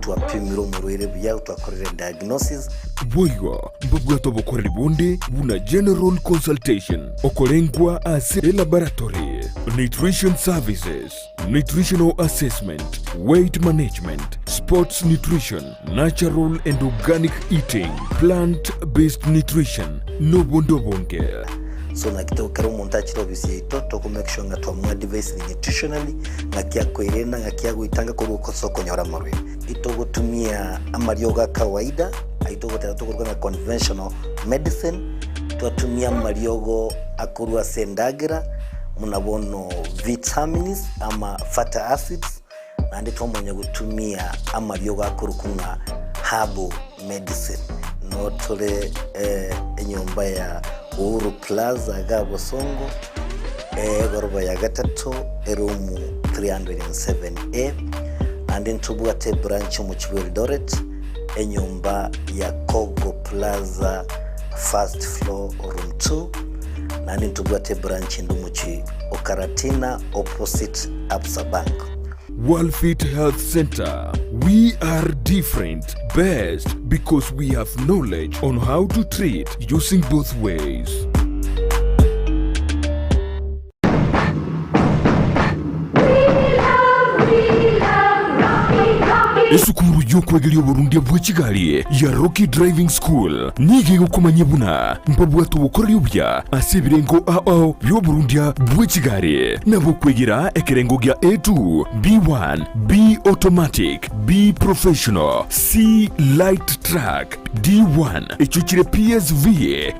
twapimire omorwaire buya, twakorire diagnosis. Boigo mbabwate obokoreri bonde buna general consultation, okorengwa ase elaboratory, nutrition services, nutritional assessment, weight management, sports nutrition, natural and organic eating, plant based nutrition, nobonde obonge. So naki ekero omonto achire ofisi yaito, toko make sure ng'a twamoadvisire nutritionally, ng'aki akoerenda, ng'aki agoitanga korwa ase okonyora amarwaire. Itogotumia amariogo a kawaida, ayio togoteba tokoruga ng'a conventional medicine, twatumia amariogo akorwa ase endagera, buna bono vitamins ama fatty acids, naende twamanya gotumia amariogo akorokwa ng'a herbal medicine. No tore enyomba ya Uhuru Plaza iga Bosongo, egoroba ya gatato, eroom 307A, naende ntobwate ebranch omochie bwa Eldoret, enyomba ya Kogo Plaza first floor room 2, naende ntobwate ebranch ende omochie o Karatina opposite Absa Bank. Worldfit Health Center. We are different, best because we have knowledge on how to treat using both ways. Esukuru y'okwegeria oborundia bwe chigari ya Rocky Driving School nigo egokomanyia buna mbabwate obokoreri obuya ase ebirengo ao bi'oborundia bwe chigari, nabo okwegera ekerengo gia A2, B1, B Automatic, B Professional, C Light Truck, D1 echio chire PSV,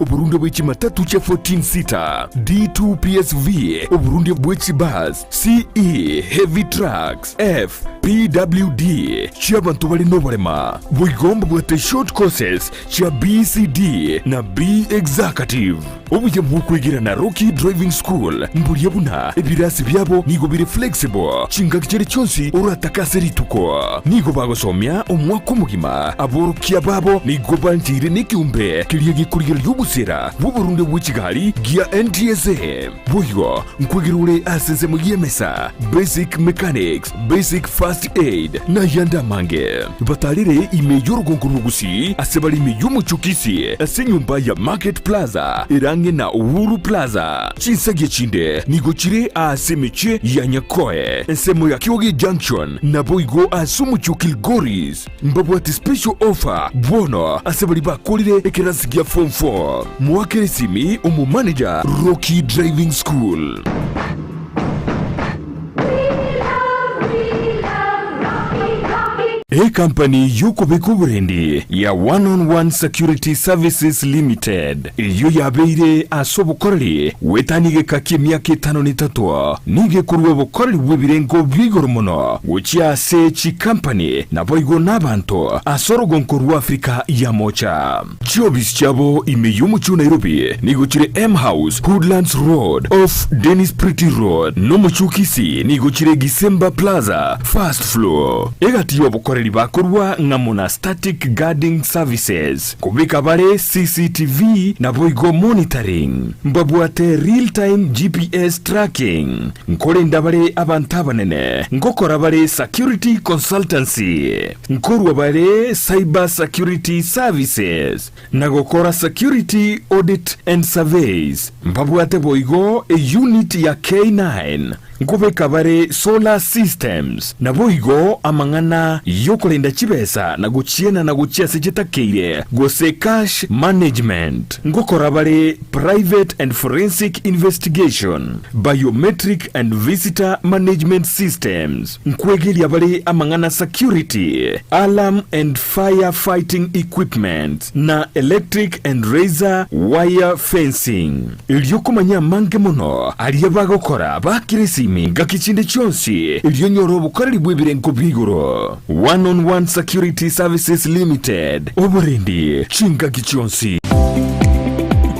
oborundia bwe chimatatu chia 14 seater, D2 PSV, oborundia bwe chibus, CE Heavy Trucks, F PWD chi'abanto bare noborema. Boigo mbabwate short courses chia BCD na B Executive. Obuya bw'okwegera na Rocky Driving School mboria buna ebirasi biabo nigo bire flexible chingaki chiria chionsi oratake ase rituko. Nigo bagosomia omwaka omogima. Aborokia babo nigo bancheire nekeombe keria gekorigereria obosera bw'oborundia bwe chigari gia NTSA. Boigo nkwegera ore ase ensemo y'emesa, basic mechanics, basic first aid, na ayande amange. Batarere ime y'orogongo rwa Gusii ase bare ime y'omochie o Kisii ase enyomba ya Market Plaza ere ang'e na Uhuru Plaza. Chinsagia chinde nigo chire aase emechie ya Nyakoe, ensemo ya Kioge Junction, naboigo ase omochie o Kilgoris. Mbabwate special offer bono ase baria bakorire ekerasi gia form 4. Moakere esimi omomanager Rocky Driving School. Ekampani y'okobeka oborendi ya One on One Security Services Limited eyio yabeire ase obokoreri goetania egeka ki'emiaka etano na etato nigo ekorua obokoreri bw'ebirengo bia igoro mono gochia ase chikampani naboigo nabanto ase orogonko rwa Afrika ya Mocha. Chiofisi chiabo ime y'omochie o Nairobi nigo chire M House, Hoodlands Road, off Dennis Pretty Road, na omochie o Kisii nigo chire Gisemba Plaza, first floor. Egati y'obokoreri bakorua ng'amo na Static Guarding Services, kobeka bare CCTV naboigo monitoring. Mbabwate real time GPS tracking. Nkorenda bare abanto abanene, ngokora bare security consultancy. Nkorua bare Cyber Security Services na gokora Security Audit and Surveys. Mbabwate boigo eunit ya K9. Nkobeka bare Solar Systems. Naboigo amang'ana yokorenda chibesa na gochienana gochia ase chitakeire gose Cash Management. Ngokora bare Private and Forensic Investigation, Biometric and Visitor Management Systems. Nkwegeria bare amang'ana security, alarm and fire fighting equipment, na electric and razor wire fencing. Erio komanya amange mono aria bagokora bakire esimi ngaki chinde chionsi erio onyore obokoreri bw'ebirengo bia igoro. One on One Security Services Limited, oborendi chingaki chionsi.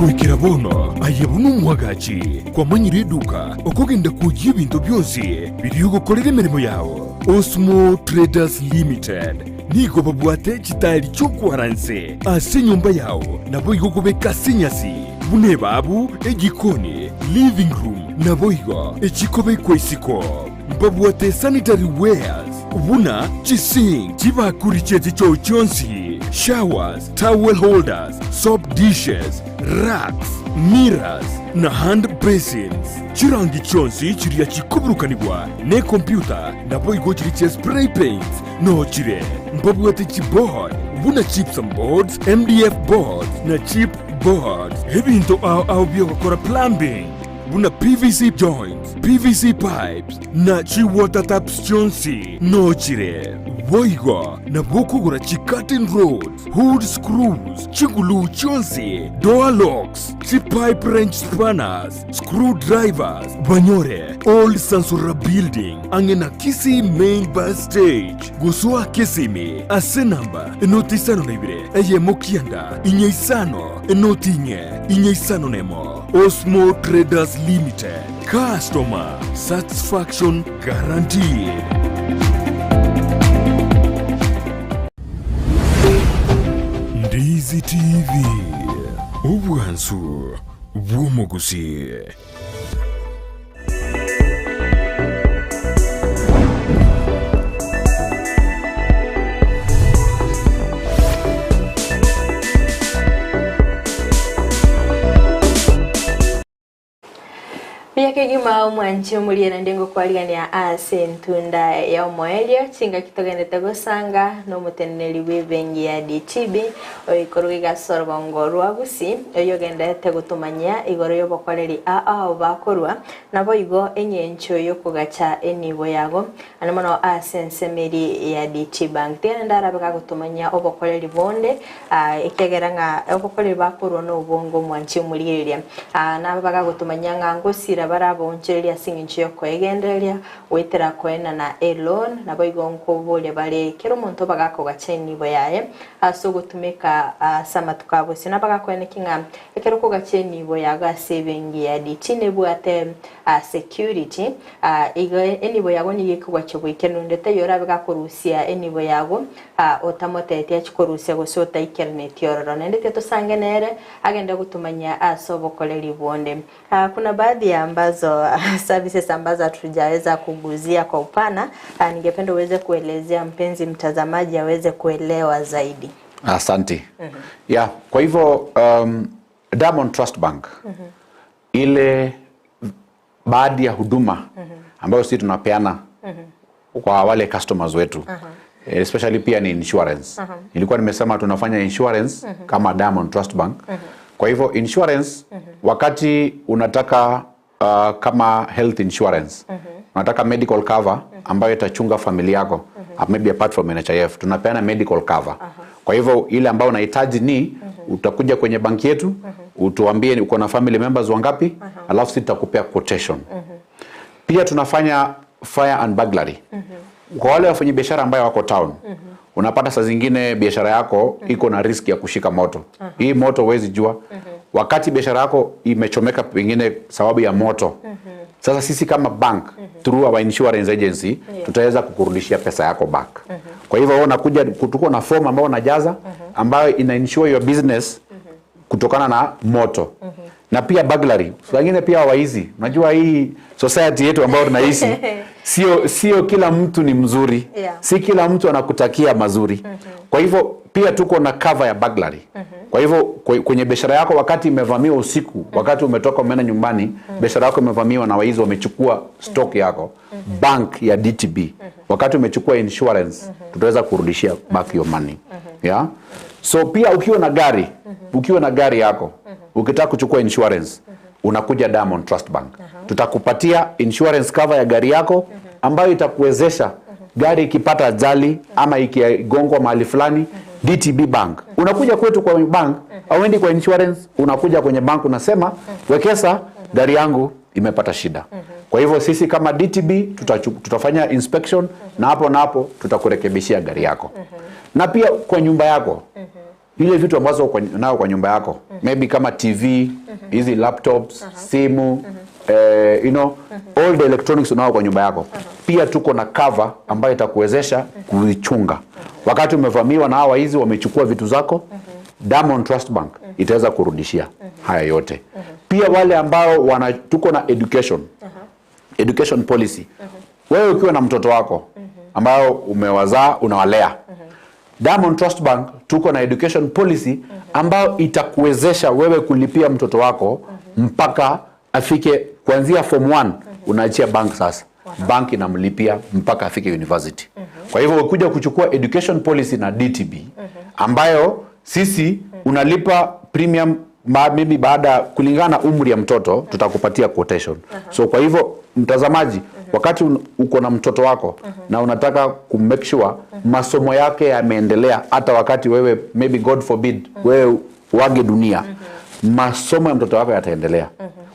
Goikera bono aye buna omwagachi kwamanyire eduka okogenda kwoyia ebinto bionsi Biria ogokorera emeremo yao. Osmo Traders Limited nigo babwate chitaeri chi'okwara inse ase enyomba yao, naboigo okobeka ase enyasi, buna ebaabu, ejikoni, living room, naboigo echikobekwa isiko. Mbabwate sanitary wares buna chisink, chibakuri chie chichoo chionsi, showers, towel holders, soap dishes, racks, mirrors, na hand basins. Chirangi chionsi chiria chikoburukanigwa nekompyuta naboigo chiria chia spray paints noo chire. Mbabwate chiboard buna gypsum boards, MDF boards na chip boards. Ebinto ao ao biogokora plumbing buna PVC joints, PVC pipes na chi water taps chionsi noo chire. Boigo nabo okogora chi curtain rods, hood screws, chiguluu chionsi, door locks, chi pipe wrench spanners, Screw drivers banyore Old Sansura Building ang'e na Kisii Main Bus Stage gosoa Kisimi ase namba enoti isano na ibere eyemo kianda inye isano enoti inye inye isano na emo. Osmo Traders Limited, customer satisfaction guaranteed. Ndizi TV, obwansu bw'omogusi. Buya kegima omwanchi omorie naende ngokwarigania ase entunda ya omoerio chingaki togendete gosanga nomoteneneri bw'ebenki ya DTB Oikorwa iga ase orogongo rwa Gusii, oyio ogendererete gotomanyia igoro y'obokoreri ao bakorua, naboigo engencho y'okogacha enibo yago, ande mono ase ensemo eria ya DT Bank. Tiga naende arabe gagotomanyia obokoreri bonde, ekiagera ng'a obokoreri bakorua nobonge omwanchi omorigereria. Nabe bagagotomanyia ng'a ngosira. bare abaonchoreria ase engencho y'okoegendereria goetera koenana eloan, naboigo nkoboria bare kera omonto bagakogacha enibo yaye ase ogotumeka ase amatuko a bosio. Nabagakoenekia ng'a ekero okogacha enibo yago ase ebenki ya DT nebwate security, igo enibo yago nigo ekogachwa goikeranu onde taiyo orabe gakorusia enibo yago otamotebetie achie korusia gose otaikeranetie ororo. Naende titosange nere agende gotomanyia ase obokoreri bonde. Kuna baadhi ya ambazo services ambazo hatujaweza kuguzia kwa upana, ningependa uweze kuelezea mpenzi mtazamaji aweze kuelewa zaidi. Asante. Yeah, kwa hivyo Diamond Trust Bank ile baadhi ya huduma ambayo sisi tunapeana kwa wale customers wetu especially pia ni insurance. Nilikuwa nimesema tunafanya insurance kama Diamond Trust Bank. Kwa hivyo insurance wakati unataka kama health insurance unataka medical cover ambayo itachunga familia yako maybe apart from NHIF tunapeana medical cover. Kwa hivyo ile ambayo unahitaji ni utakuja kwenye banki yetu utuambie uko na family members wangapi, alafu sisi tutakupea quotation. Pia tunafanya fire and burglary. Kwa wale wafanyabiashara ambayo wako town, unapata saa zingine biashara yako iko na risk ya kushika moto. Hii moto huwezi jua. Wakati biashara yako imechomeka pengine sababu ya moto. Sasa sisi kama bank through our insurance agency tutaweza kukurudishia pesa yako back. Kwa hivyo wewe unakuja, tuko na form ambayo unajaza ambayo ina insure your business kutokana na moto na pia burglary. Wengine pia waizi. Unajua hii society yetu ambayo tunaishi sio kila mtu ni mzuri si kila mtu anakutakia mazuri. Kwa hivyo pia tuko na cover ya burglary. Kwa hivyo kwenye biashara yako wakati imevamiwa usiku, wakati umetoka umeenda nyumbani, biashara yako imevamiwa na waizi wamechukua stock yako, bank ya DTB, wakati umechukua insurance, tutaweza kurudishia back your money. Yeah? So pia ukiwa na gari, ukiwa na gari yako, ukitaka kuchukua insurance, unakuja Diamond Trust Bank. Tutakupatia insurance cover ya gari yako ambayo itakuwezesha gari ikipata ajali ama ikigongwa mahali fulani, DTB Bank. Unakuja kwetu kwa bank, hauendi kwa insurance, unakuja kwenye bank unasema, Wekesa, gari yangu imepata shida. Kwa hivyo sisi kama DTB tutafanya inspection na hapo na hapo tutakurekebishia gari yako. Na pia kwa nyumba yako, ile vitu ambazo uko nao kwa nyumba yako, maybe kama TV, hizi laptops, simu, all the electronics unao kwa nyumba yako. Pia tuko na cover ambayo itakuwezesha kuichunga. Wakati umevamiwa na hawa hizi wamechukua vitu zako, Diamond Trust Bank itaweza kurudishia haya yote. Pia wale ambao tuko na education policy. Wewe ukiwa na mtoto wako ambao umewazaa unawalea, Diamond Trust Bank tuko na education policy ambayo itakuwezesha wewe kulipia mtoto wako mpaka afike kuanzia form 1, unaachia bank sasa. Bank inamlipia mpaka afike university. Kwa hivyo ukikuja kuchukua education policy na DTB ambayo sisi unalipa premium maybe baada kulingana na umri ya mtoto tutakupatia quotation. So kwa hivyo mtazamaji, wakati uko na mtoto wako na unataka ku make sure masomo yake yameendelea hata wakati wewe maybe God forbid wewe uage dunia, masomo ya mtoto wako yataendelea.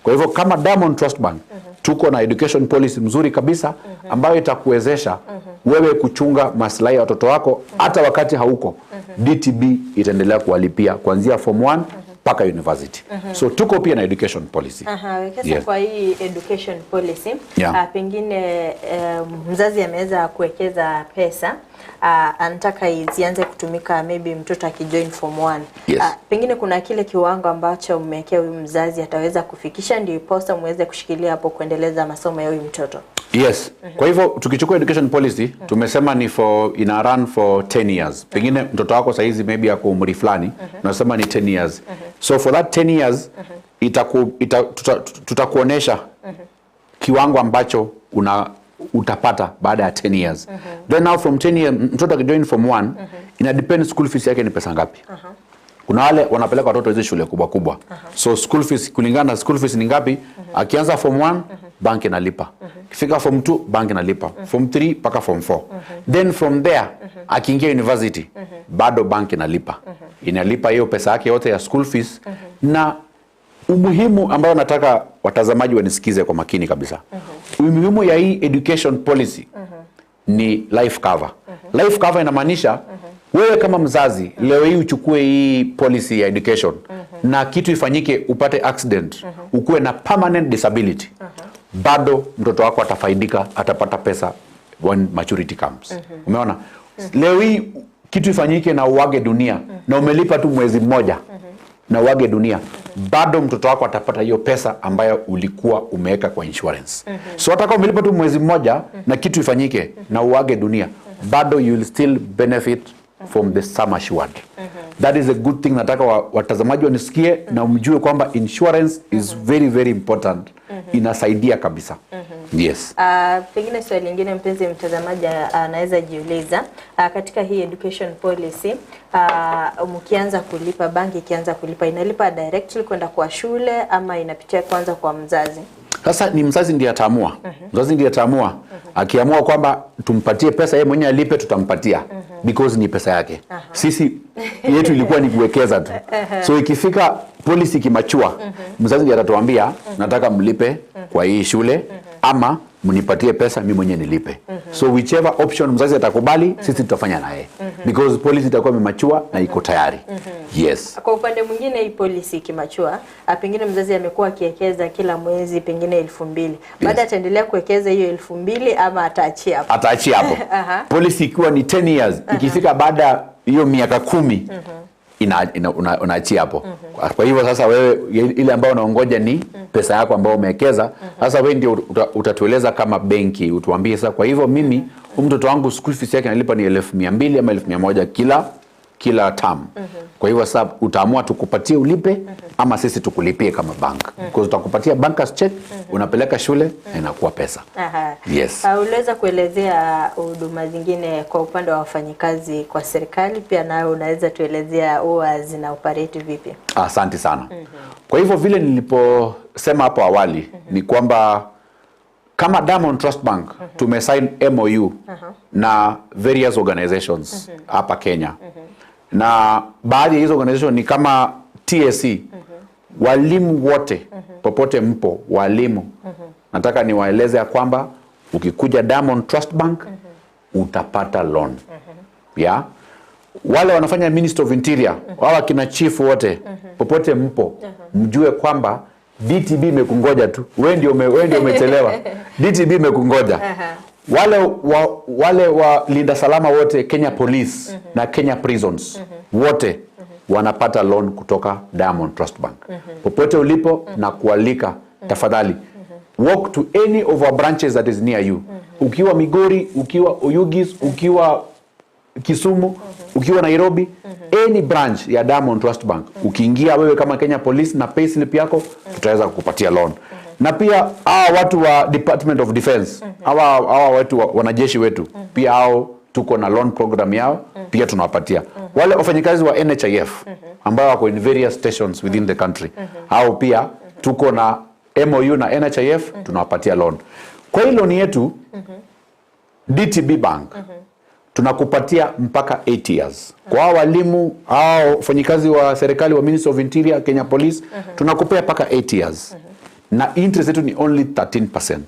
Kwa hivyo kama Diamond Trust Bank tuko na education policy mzuri kabisa ambayo itakuwezesha wewe kuchunga maslahi ya watoto wako hata wakati hauko. DTB itaendelea kuwalipia kuanzia form 1 mpaka university. So tuko pia na education policy. Aha, Wekesa, Yes. kwa hii education policy pengine mzazi ameweza kuwekeza pesa anataka zianze kutumika maybe mtoto akijoin form 1. Pengine kuna kile kiwango ambacho mmewekea huyu mzazi ataweza kufikisha ndio iposa muweze kushikilia hapo kuendeleza masomo ya huyu mtoto. Yes. Kwa hivyo tukichukua education policy tumesema ni for ina run for 10 years. Pengine mtoto wako saizi maybe ako umri fulani, tunasema ni 10 years. So for that 10 years tutakuonesha kiwango ambacho utapata baada ya 10 years. Then now from 10 years mtoto akijoin form 1 ina depend school fees yake ni pesa ngapi. Kuna wale wanapeleka watoto hizi shule kubwa kubwa. So school fees kulingana na school fees ni ngapi, akianza form 1 bank inalipa. Ikifika form 2 bank inalipa. Form 3 mpaka form 4. Then from there akiingia university bado bank inalipa. Inalipa hiyo pesa yake yote ya school fees na Umuhimu ambayo nataka watazamaji wanisikize kwa makini kabisa. Umuhimu ya hii education policy ni life cover. Life cover inamaanisha wewe kama mzazi leo hii uchukue hii policy ya education na kitu ifanyike, upate accident, ukuwe na permanent disability, bado mtoto wako atafaidika, atapata pesa when maturity comes. Umeona? Leo hii kitu ifanyike na uage dunia na umelipa tu mwezi mmoja na uage dunia, bado mtoto wako atapata hiyo pesa ambayo ulikuwa umeweka kwa insurance. So hata kama umelipa tu mwezi mmoja na kitu ifanyike na uage dunia, bado you will still benefit from the sum assured. That is a good thing. Nataka watazamaji wanisikie na mjue kwamba insurance is very very important. Inasaidia kabisa. Yes. Pengine swali lingine mpenzi mtazamaji anaweza jiuliza, katika hii education policy, mkianza kulipa, banki ikianza kulipa, inalipa directly kwenda kwa shule ama inapitia kwanza kwa mzazi? Sasa ni mzazi ndiye ataamua. Mzazi ndiye ataamua. Akiamua kwamba tumpatie pesa yeye mwenyewe alipe, tutampatia because ni pesa yake. Sisi yetu ilikuwa ni kuwekeza tu. So ikifika policy ikimature, mzazi ndiye atatuambia nataka mlipe kwa hii shule ama mnipatie pesa mimi mwenyewe nilipe. So whichever option mzazi atakubali, sisi tutafanya naye because policy itakuwa imemature na iko tayari. Yes. Kwa upande mwingine hii policy ikimature, pengine mzazi amekuwa akiwekeza kila mwezi pengine 2000. Baada ataendelea kuwekeza hiyo 2000 ama ataachia hapo? Ataachia hapo. Policy ikiwa ni 10 years, ikifika baada ya hiyo miaka 10 unaachia hapo. Kwa hivyo sasa wewe ile ambayo unaongoja ni pesa yako ambayo umewekeza. Sasa wewe ndio utatueleza kama benki, utuambie sasa, kwa hivyo mimi huyu mtoto wangu school fees yake nalipa ni 1200 ama 1100 kila term. Kwa hivyo sasa utaamua tukupatie ulipe ama sisi tukulipie kama bank. Because tutakupatia bankers check, unapeleka shule na inakuwa pesa. Yes. Uliweza kuelezea huduma zingine kwa upande wa wafanyikazi kwa serikali, pia nawe unaweza tuelezea huwa zina operate vipi? Asante sana. Kwa hivyo vile niliposema hapo awali ni kwamba kama Diamond Trust Bank tumesign MOU na various organizations hapa Kenya. Na baadhi ya hizo organization ni kama TSC. Walimu wote popote mpo walimu, nataka niwaeleze ya kwamba ukikuja Diamond Trust Bank utapata loan. Yeah? Wale wanafanya Ministry of Interior, hawa kina chief wote popote mpo, mjue kwamba DTB imekungoja tu. Wewe ndio umechelewa. DTB imekungoja. Wale wa linda salama wote Kenya Police na Kenya Prisons wote wanapata loan kutoka Diamond Trust Bank. Popote ulipo na kualika tafadhali walk to any of our branches that is near you. Ukiwa Migori, ukiwa Oyugis, ukiwa Kisumu, ukiwa Nairobi, any branch ya Diamond Trust Bank, ukiingia wewe kama Kenya Police na payslip yako, tutaweza kukupatia loan. Na pia hawa watu wa Department of Defense, hawa watu wanajeshi wetu, pia hao tuko na loan program yao, pia tunawapatia. Wale wafanyikazi wa NHIF ambao wako in various stations within the country, hao pia tuko na MOU na NHIF, tunawapatia loan. Kwa hii loan yetu DTB Bank tunakupatia mpaka 8 years. Kwa hao walimu, hao wafanyikazi wa serikali wa Ministry of Interior, Kenya Police, tunakupea mpaka 8 years. Na interest yetu ni only 13%.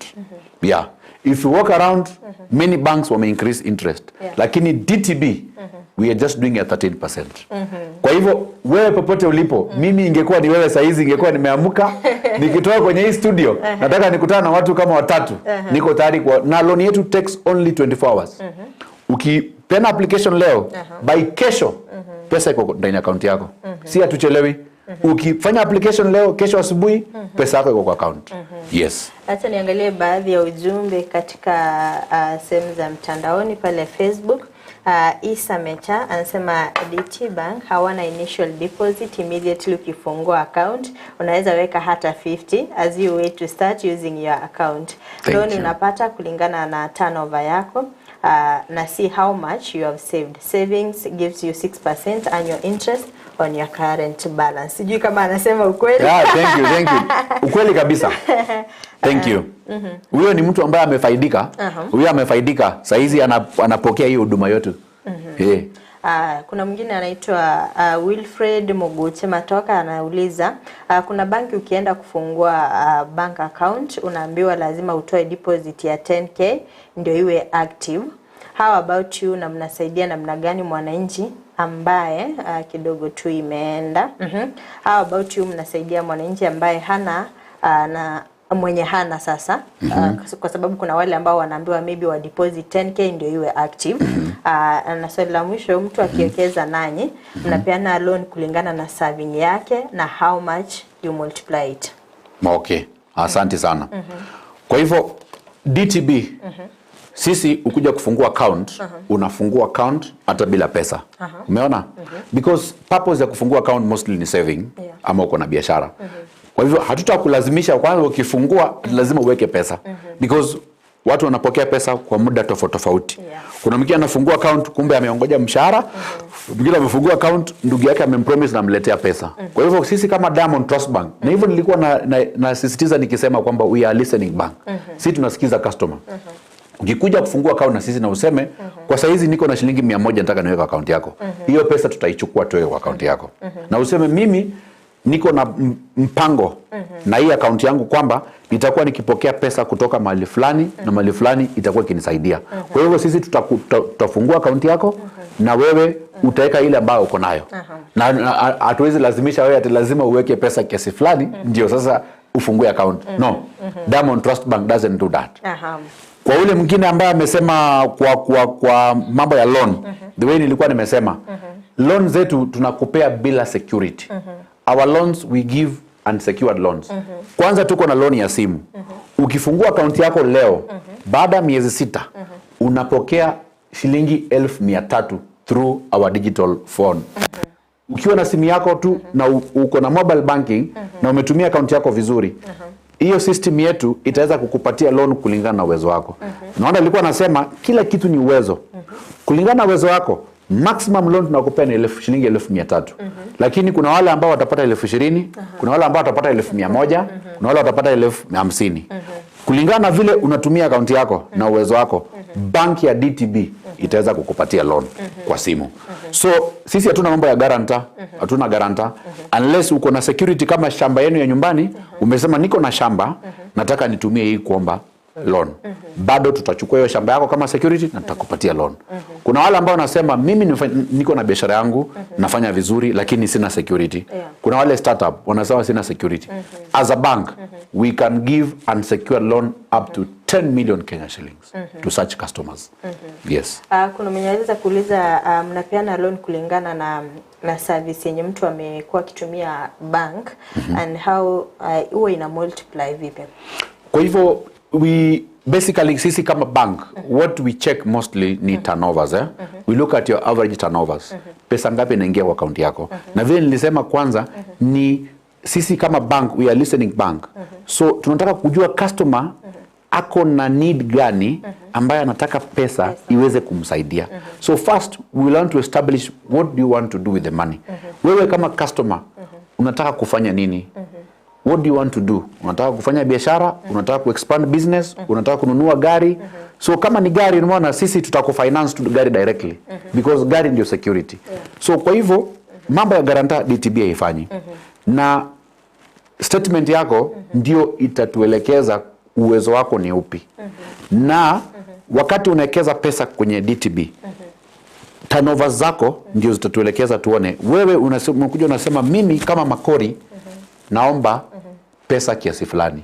Yeah. If you walk around, many banks wame increase interest. Lakini DTB, we are just doing a 13%. Kwa hivyo wewe popote ulipo, mimi ingekuwa ni wewe saizi, ingekuwa nimeamka nikitoka kwenye hii studio, nataka nikutane na watu kama watatu. Niko tayari kwa, na loan yetu takes only 24 hours. Ukipeana application leo, by kesho pesa iko ndani ya account yako. Si hatuchelewi. Ukifanya application leo, kesho asubuhi pesa yako iko kwa account. Yes. Acha niangalie baadhi ya ujumbe katika sehemu za mtandaoni pale Facebook. Isa Mecha anasema DT Bank hawana initial deposit immediately ukifungua account, unaweza weka hata 50 as you wait to start using your account. Thank Loan you. unapata kulingana na turnover yako, na see how much you have saved. Savings gives you 6% annual interest on your current balance. Sijui kama anasema ukweli. Yeah, thank you, thank you. Ukweli kabisa. Thank you. Huyo ni mtu ambaye amefaidika. Huyo amefaidika. Saizi anapokea hiyo huduma yote. Uh, kuna mwingine anaitwa uh, Wilfred Muguche Matoka anauliza uh, kuna banki ukienda kufungua uh, bank account unaambiwa lazima utoe deposit ya 10k ndio iwe active. How about you, na mnasaidia namna gani mwananchi ambaye uh, kidogo tu imeenda. mm -hmm. How about you, mnasaidia mwananchi ambaye hana uh, na mwenye hana sasa mm -hmm. Uh, kwa sababu kuna wale ambao wanaambiwa maybe wa deposit 10k ndio iwe active mm -hmm. Uh, na swali la mwisho, mtu akiwekeza nanyi mnapeana loan kulingana na saving yake na how much you multiply it. Okay, asante sana. Kwa hivyo DTB sisi ukuja kufungua account unafungua account hata bila pesa. Umeona? Because purpose ya kufungua account mostly ni saving Yeah. ama uko na biashara. Kwa hivyo hatutakulazimisha kwanza ukifungua lazima uweke pesa because watu wanapokea pesa kwa muda tofauti tofauti. Yeah. Kuna mwingine anafungua account kumbe ameongoja mshahara, mwingine amefungua account ndugu yake amempromise na amletea pesa. Kwa hivyo sisi kama Diamond Trust Bank, na hivyo nilikuwa na, na, nasisitiza nikisema kwamba we are listening bank. Sisi tunasikiza customer. Ukikuja kufungua account na sisi na useme kwa saizi niko na shilingi 100 nataka niweke account yako. Hiyo pesa tutaichukua tuweke kwa account yako. Na useme mimi niko na m- mpango na hii akaunti yangu kwamba nitakuwa nikipokea pesa kutoka mahali fulani na mahali fulani itakuwa ikinisaidia. Kwa hivyo sisi tutaku- tuta- tutafungua akaunti yako na wewe utaweka ile ambayo uko nayo. Na na- hatuwezi lazimisha wewe ati lazima uweke pesa kiasi fulani ndio sasa ufungue account. No. Diamond Trust Bank doesn't do that. Aha. Kwa ule mwingine ambaye amesema kwa, kwa, kwa mambo ya loan the way nilikuwa nimesema loan zetu tunakupea bila security our loans we give unsecured loans kwanza tuko na loan ya simu ukifungua akaunti yako leo baada ya miezi sita unapokea shilingi 1300 through our digital phone ukiwa na simu yako tu na u- uko na mobile banking na umetumia akaunti yako vizuri hiyo system yetu itaweza kukupatia loan kulingana na uwezo wako. Naona alikuwa anasema kila kitu ni uwezo. Kulingana na uwezo wako maximum loan tunakupea ni elfu, shilingi 1300 lakini kuna wale ambao watapata 20,000 kuna wale ambao watapata 1,100 kuna wale watapata 50,000 kulingana na vile unatumia akaunti yako na uwezo wako banki ya DTB itaweza kukupatia loan kwa simu. So sisi hatuna mambo ya guarantor, hatuna guarantor unless uko na security kama shamba yenu ya nyumbani, umesema niko na shamba nataka nitumie hii kuomba loan. Bado tutachukua hiyo shamba yako kama security na tutakupatia loan. Kuna wale ambao wanasema mimi nifa- niko na biashara yangu nafanya vizuri lakini sina security. Yeah. Kuna wale startup wanasema sina security. As a bank we can give unsecured loan up to 10 million Kenya shillings to such customers. Yes. Uh, kuna mwenye aliweza kuuliza uh, mnapeana loan kulingana na na service yenye mtu amekuwa akitumia bank and how huwa ina multiply vipi? Kwa hivyo we basically sisi kama bank what we check mostly ni turnovers eh? We look at your average turnovers. Pesa ngapi inaingia kwa akaunti yako? Na vile nilisema kwanza ni sisi kama bank we are listening bank. So tunataka kujua customer ako na need gani ambaye anataka pesa iweze kumsaidia. So first we will want to establish what do you want to do with the money. Wewe kama customer unataka kufanya nini? What do you want to do? Unataka kufanya biashara, unataka kuexpand business, unataka kununua gari. So kama ni gari, unaona sisi tutakufinance tu gari directly because gari ndio security. So kwa hivyo mambo ya guarantor DTB haifanyi. Na statement yako ndio itatuelekeza uwezo wako ni upi. Na wakati unawekeza pesa kwenye DTB turnover zako ndio zitatuelekeza tuone wewe unasema, unakuja unasema mimi kama Makori naomba pesa kiasi fulani.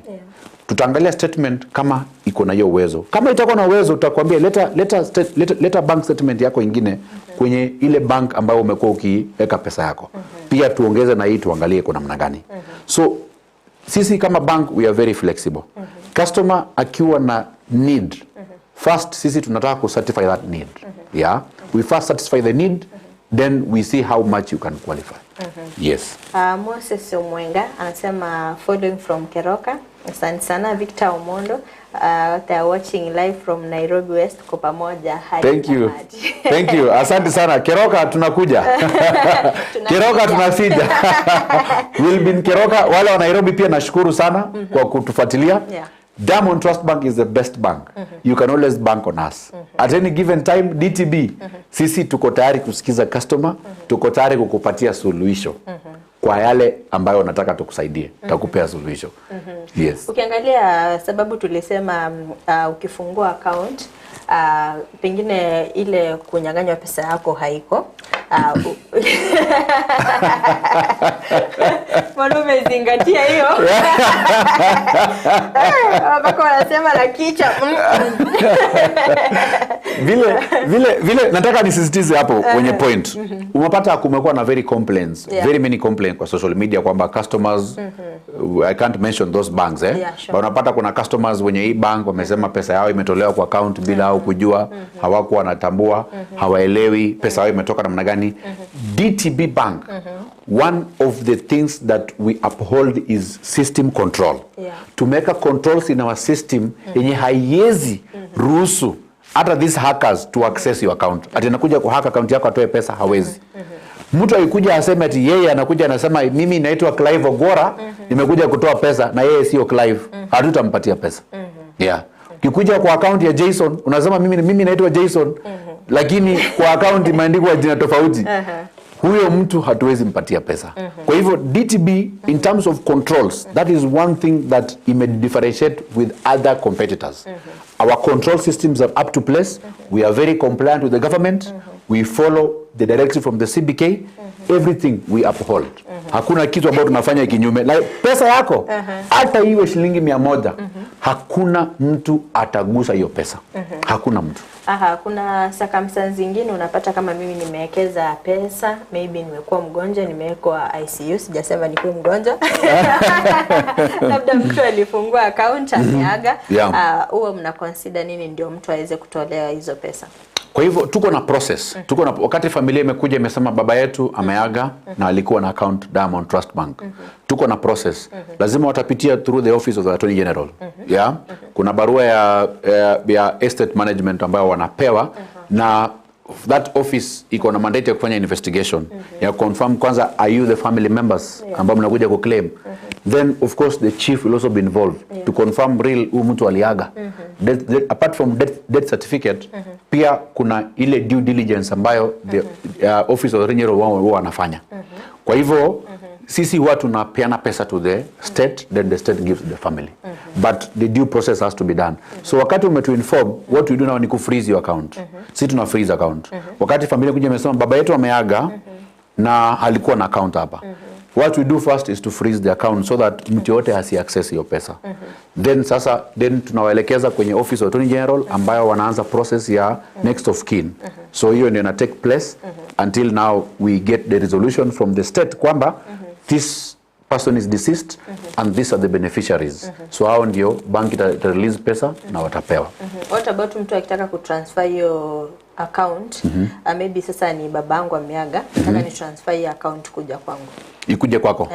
Tutaangalia statement kama iko na hiyo uwezo. Kama itakuwa na uwezo tutakwambia leta, leta, state, leta, leta bank statement yako ingine kwenye ile bank ambayo umekuwa ukiweka pesa yako. Pia tuongeze na hii tuangalie iko namna gani. So sisi kama bank we are very flexible. Customer akiwa na need first sisi tunataka ku satisfy that need. Yeah. We first satisfy the need then we see how much you can qualify. Yes. Uh, Moses Omwenga anasema following from Keroka. Asante sana Victor Omondo. Uh, they are watching live from Nairobi West kwa pamoja hadi Thank you. tamati. Thank you. Asante sana. Keroka tunakuja. Keroka tunasija. We'll be in Keroka. Wale wa Nairobi pia nashukuru sana kwa kutufuatilia. Yeah. Diamond Trust Bank is the best bank. You can always bank on us. At any given time, DTB, sisi tuko tayari kusikiza customer, tuko tayari kukupatia suluhisho kwa yale ambayo unataka tukusaidie, tutakupea suluhisho. Yes. Ukiangalia sababu tulisema ukifungua account pengine ile kunyang'anywa pesa yako haiko. Mbona umezingatia hiyo? Mpaka wanasema na kichwa. Vile vile vile nataka nisisitize hapo kwenye point. Umepata kumekuwa na very complaints, very many complaints kwa social media kwamba customers, I can't mention those banks, eh. Yeah, sure. But unapata kuna customers wenye hii bank wamesema pesa yao imetolewa kwa account bila hao kujua, hawakuwa wanatambua, hawaelewi pesa yao imetoka namna gani. DTB Bank, one of the things that we uphold is system control. Tumeweka controls in our system yenye haiwezi ruhusu hata these hackers to access your account. Ati anakuja ku hack account yako atoe pesa, hawezi. Mtu akikuja aseme ati yeye anakuja anasema mimi naitwa Clive Ogora, nimekuja kutoa pesa na yeye sio Clive, hatutampatia pesa. Yeah. Ukikuja kwa account ya Jason unasema mimi naitwa Jason, lakini kwa account imeandikwa jina tofauti. Huyo mtu hatuwezi mpatia pesa. Kwa hivyo DTB in terms of controls, that is one thing that ime differentiate with other competitors. Our control systems are up to place. We are very compliant with the government. We follow the directive from the CBK. Everything we uphold. Hakuna kitu ambacho tunafanya kinyume. Like, pesa yako hata iwe shilingi 100, hakuna mtu atagusa hiyo pesa. Hakuna mtu. Aha, kuna circumstances zingine unapata kama mimi nimewekeza pesa, maybe nimekuwa mgonjwa, nimewekwa ICU, sijasema nikuwe mgonjwa. Labda mtu alifungua account ameaga. Huwa mna consider nini ndio mtu aweze kutolewa hizo pesa? Kwa hivyo tuko na process. Tuko na wakati familia imekuja imesema baba yetu ameaga na alikuwa na account Diamond Trust Bank. Tuko na process. Lazima watapitia through the office of the Attorney General. Yeah. Kuna barua ya estate management ambayo wanapewa na that office iko na mandate ya kufanya investigation ya confirm kwanza, are you the family members ambao mnakuja ku claim. Then of course the chief will also be involved to confirm real huyu mtu aliaga. Apart from death certificate, pia kuna ile due diligence ambayo the office of the Attorney General wao wanafanya. Kwa hivyo sisi huwa tunapeana pesa to the state, then the state gives the family. But the due process has to be done. So wakati umetuinform, what we do now ni ku freeze your account. Sisi tuna freeze account. Wakati familia kuja imesema baba yetu ameaga na alikuwa na account hapa. What we do first is to freeze the account so that mtu yote asi access hiyo pesa. Then sasa then tunawaelekeza kwenye office of Attorney General ambayo wanaanza process ya next of kin. So hiyo ndio ina take place until now we get the resolution from the state kwamba this person is deceased and these are the beneficiaries. So hao ndio bank ita release pesa na watapewa. What about mtu akitaka kutransfer hiyo account? Maybe sasa ni babangu ameaga, nataka ni transfer hiyo account kuja kwangu. Ikuje kwako.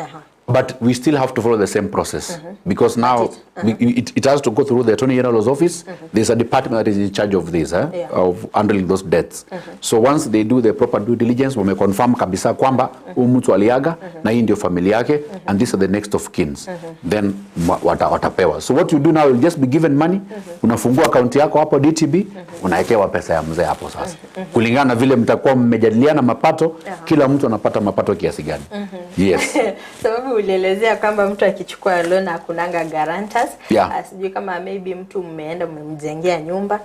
But we still have to follow the same process because now it has to go through the Attorney General's office. There's a department that is in charge of this, of handling those deaths. So once they do the proper due diligence, wame confirm kabisa kwamba huyu mtu aliaga na hii ndio familia yake and these are the next of kins. Then watapewa. So what you do now, you'll just be given money. Unafungua account yako hapo DTB, unawekewa pesa ya mzee hapo sasa. Kulingana na vile mtakuwa mmejadiliana mapato, kila mtu anapata mapato kiasi gani. Yes. Sababu ulielezea kwamba mtu akichukua loan hakunanga guarantors. Sijui kama maybe mtu mmeenda mmemjengea nyumba.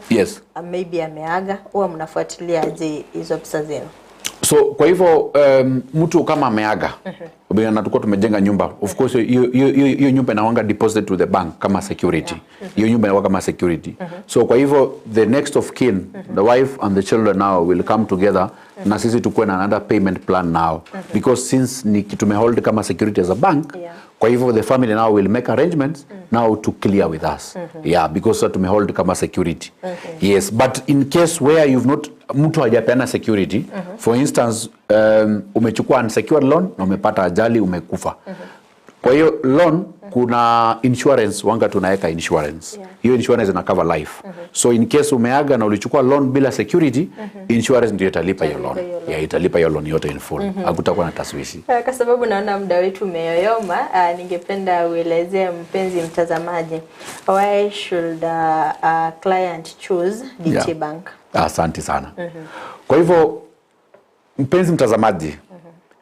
Maybe ameaga, huwa mnafuatilia aje hizo pesa zenu? So kwa hivyo mtu kama ameaga, na tulikuwa tumejenga nyumba, of course hiyo nyumba inawanga deposit to the bank kama security. Hiyo nyumba inakuwa kama security. So kwa hivyo the next of kin, the wife and the children now will come together na sisi tukue na another payment plan now. Because since ni tumehold kama security as a bank, kwa hivyo the family now will make arrangements now to clear with us. Yeah, because sasa tumehold kama security. Yes, but in case where you've not, mtu hajapeana security, for instance, umechukua unsecured loan na umepata ajali umekufa. Kwa hiyo loan kuna insurance wanga tunaweka insurance. Hiyo insurance ina cover life. So in case umeaga na ulichukua loan bila security, insurance ndio italipa hiyo loan. Italipa hiyo loan. Yeah, italipa hiyo loan yote in full. Hakutakuwa na taswishi. Kwa sababu naona muda wetu umeyoyoma, ningependa uelezee mpenzi mtazamaji, why should a client choose DT Yeah. Bank? Asante sana. Kwa hivyo mpenzi mtazamaji,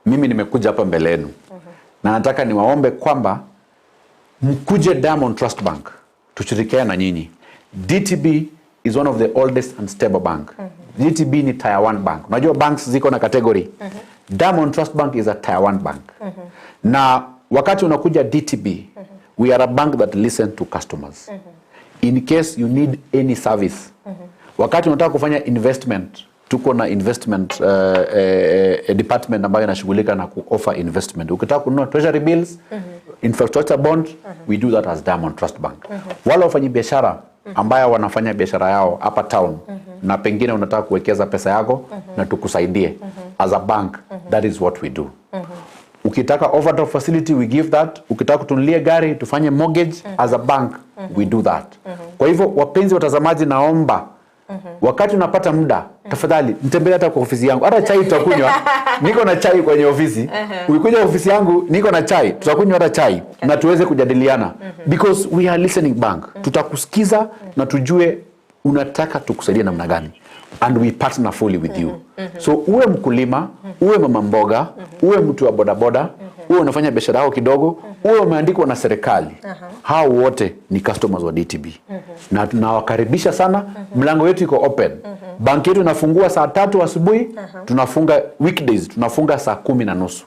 mimi nimekuja hapa mbele yenu na nataka niwaombe kwamba mkuje Diamond Trust Bank tushirikiane na nyinyi. DTB is one of the oldest and stable bank. DTB ni tier 1 bank. Unajua banks ziko na category. Diamond Trust Bank is a tier 1 bank. Na wakati unakuja DTB, we are a bank that listen to customers. In case you need any service. Wakati unataka kufanya investment, tuko na investment department ambayo inashughulika na kuoffer investment. Ukitaka kununua treasury bills, infrastructure bond, we do that as Diamond Trust Bank. Wale wafanyabiashara ambayo wanafanya biashara yao hapa town na pengine unataka kuwekeza pesa yako na tukusaidie as a bank, that is what we do. Ukitaka overdraft facility we give that. Ukitaka kutunulia gari tufanye mortgage as a bank we do that. Kwa hivyo wapenzi watazamaji, naomba wakati unapata muda tafadhali nitembelee hata kwa ofisi yangu, hata chai tutakunywa. Niko na chai kwenye ofisi. Ukikuja ofisi yangu niko na chai, tutakunywa hata chai na tuweze kujadiliana because we are listening bank. Tutakusikiza na tujue unataka tukusaidie namna gani and we partner fully with you. So uwe mkulima, uwe mama mboga, uwe mtu wa bodaboda, uwe unafanya biashara yako kidogo, uwe umeandikwa na serikali, hao wote ni customers wa DTB na tunawakaribisha sana. Mlango wetu iko open. Banki yetu inafungua saa tatu asubuhi, tunafunga weekdays tunafunga saa 10:30.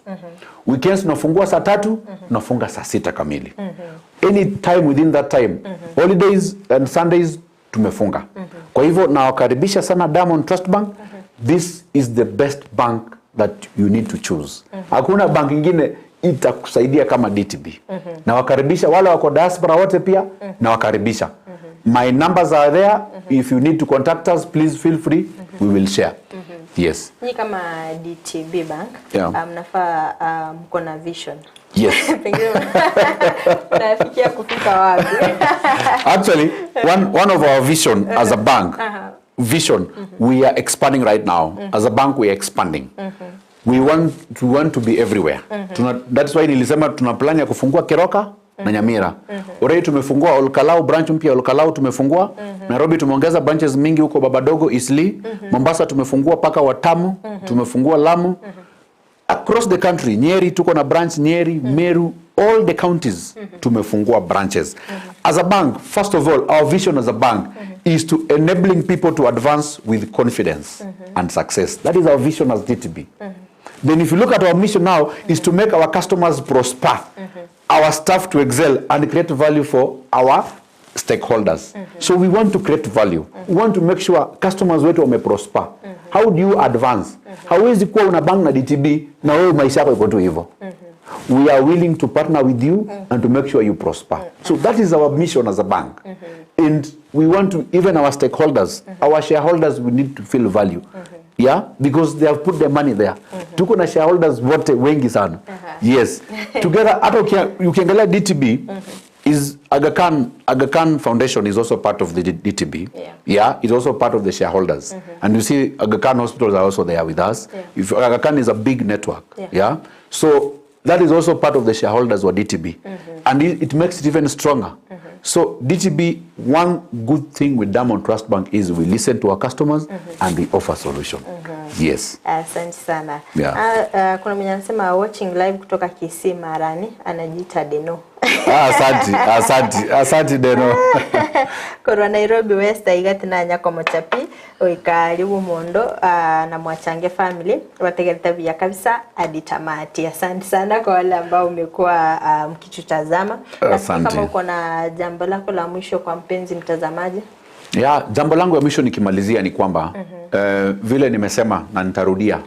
Weekends tunafungua saa 3, tunafunga saa 6 kamili. Any time within that time, holidays and Sundays tumefunga. Kwa hivyo nawakaribisha sana Diamond Trust Bank. This is the best bank that you need to choose. Hakuna bank ingine itakusaidia kama DTB. Nawakaribisha wale wako diaspora wote pia nawakaribisha. My numbers are there. If you need to contact us, please feel free. We will share. Yes. Nyinyi kama DTB Bank mnafaa mko na vision. Yes. Pengine mnafikia kufika wapi? Actually, one of our vision as a bank, vision, we are expanding right now. As a bank, we are expanding. We want to be everywhere. That's why nilisema tuna plan ya kufungua Keroka na Nyamira. Already tumefungua Olkalou branch mpya, Olkalou tumefungua. Nairobi tumeongeza branches mingi huko Babadogo, Eastleigh. Mombasa tumefungua paka Watamu, tumefungua Lamu. Across the country, Nyeri tuko na branch Nyeri, Meru, all the counties tumefungua branches. As a bank, first of all, our vision as a bank is to enabling people to advance with confidence and success. That is our vision as DTB. Then if you look at our mission now, is to make our customers prosper, our staff to excel and create value for our stakeholders. So we want to create value. We want to make sure customers wetu wame prosper. How do you advance? Hauwezi kuwa una bank na DTB na wewe maisha yako iko tu hivyo. We are willing to partner with you and to make sure you prosper. So that is our mission as a bank. And we want to, even our stakeholders, our shareholders, we need to feel value. Yeah, because they have put their money there. Tuko na shareholders wote wengi sana. Yes. Together, hata ukiangalia DTB is Aga Khan, Aga Khan Foundation is also part of the DTB. Yeah, it's also part of the shareholders. And you see Aga Khan hospitals are also there with us. If Aga Khan is a big network. Yeah. So that is also part of the shareholders or DTB. And it makes it even stronger. So DTB, one good thing with Diamond Trust Bank is we listen to our customers and we offer solution. Yes. Asante sana. Yeah. Kuna mwenye anasema watching live kutoka Kisii Marani, anajiita Deno. Asante, asante, asante Deno. Korwa Nairobi West aigati na nyako mochapi oikari bumondo na Mwachange family wategereta bia kabisa hadi tamati. Asante sana kwa wale ambao umekuwa mkitutazama. Na Asante. kama uko na jambo lako la mwisho kwa mpenzi mtazamaji. Ya, jambo langu ya mwisho nikimalizia ni kwamba vile nimesema na nitarudia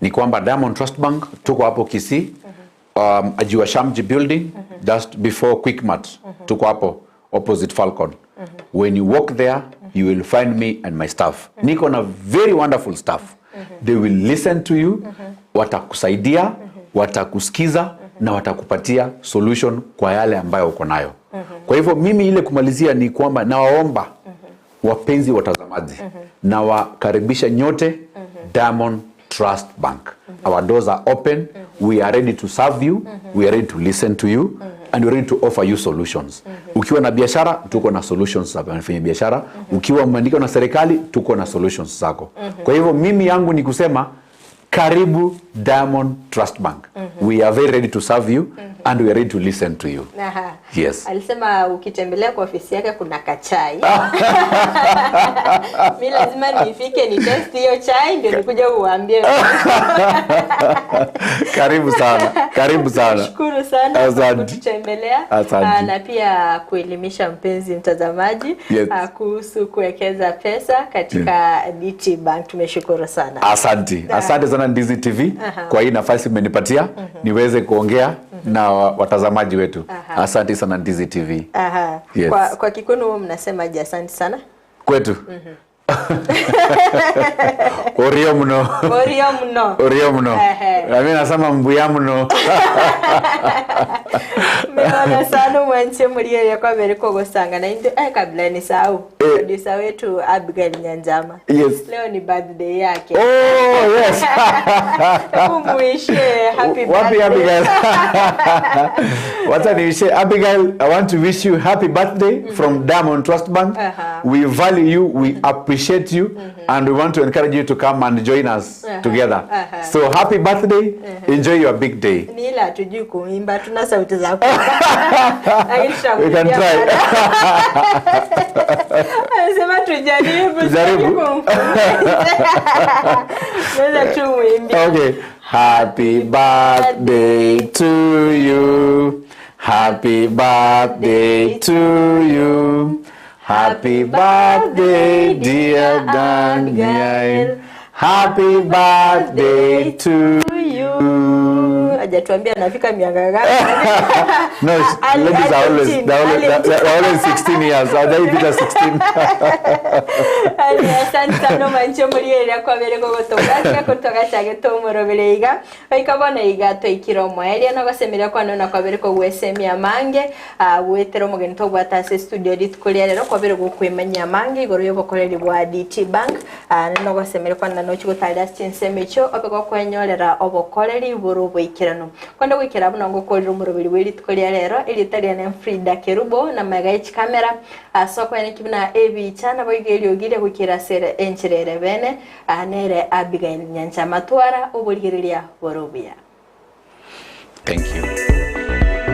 ni kwamba Diamond Trust Bank tuko hapo Kisii, Ajiwa Shamji building just before Quickmart, tuko hapo opposite Falcon. When you walk there you will find me and my staff. Niko na very wonderful staff. They will listen to you, watakusaidia, watakusikiza na watakupatia solution kwa yale ambayo uko nayo. Kwa hivyo mimi ile kumalizia ni kwamba nawaomba wapenzi watazamaji na wakaribisha nyote Diamond Trust Bank. Our doors are open. We are ready to serve you. We are ready to listen to you and we are ready to offer you solutions. Ukiwa na biashara tuko na solutions za wafanya biashara. Ukiwa umeandikwa na serikali tuko na solutions zako. Kwa hivyo mimi yangu ni kusema karibu Diamond Trust Bank. We are very ready to serve you and we are ready to listen to you. Aha. Yes. Alisema ukitembelea kwa ofisi yake kuna kachai. Mi lazima nifike ni test hiyo chai ndio nikuja uambie. Karibu sana. Karibu sana. Shukuru sana kwa Asante. kututembelea Asante. na pia kuelimisha mpenzi mtazamaji Yes. kuhusu kuwekeza pesa katika DT Bank. Tumeshukuru sana. Asante, asante sana Ndizi TV kwa hii nafasi mmenipatia niweze kuongea na watazamaji wetu. Asante sana Ndizi TV. Aha. Yes. Kwa Kikuyu mnasemaje asante sana? Kwetu orio mno, Orio mno. orio mno. Ehe. Na mimi nasema mbuya mno. Meona sana mwanche mlio kwa mbere kogosanga na inde kabla nisahau. Producer wetu Abigail Nyanjama. Yes. Leo ni birthday yake. Oh, yes. Hebu muishie happy Wapi birthday. Abigail? Wacha niwishe Abigail, I want to wish you happy birthday from Diamond Trust Bank. Aha. We value you, we appreciate you, and we want to encourage you to come and join us together. Aha. So happy birthday, enjoy your big day. Ni ila hatujui kuimba, tuna sauti za kuimba. Lakini We can tutakuimbia try. baadaye. Anasema tujaribu, Tujaribu. sitaki kumfundisha. Naweza tu muimbie. Okay. Happy birthday to you. Happy birthday to you. Happy birthday, dear Daniel. Happy birthday to you. Hajatuambia anafika miaka ngapi. No, ladies are always, they're always, they're always 16 years. Hawajaipita 16. Ali, asante sana manche muriere kwabere gogotobwatia kotogachage tomorobere iga oika bono iga twaikire omoeria nogosemire kwane na kwabere kogwesemia mange gwetera omogeni tobwata ase studio rituko ria rero kwabere gokwemanyia mange igoro ya obokoreri bwa DT Bank nogosemire kwane nochi gotarera ase chinsemo echio obe gokwenyorera obokoreri bore oboikeranu kwenda goikera buna ngokorera omoroberi bwa rituko ria rero erita riane Frida Kerubo na maega ya chikamera ase okweneki buna ebicha nabo iga eriogire goikera ase enchera bene nere Abigail Nyancha Matwara oborigereria bore obuya. Thank you.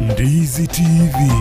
Ndizi TV.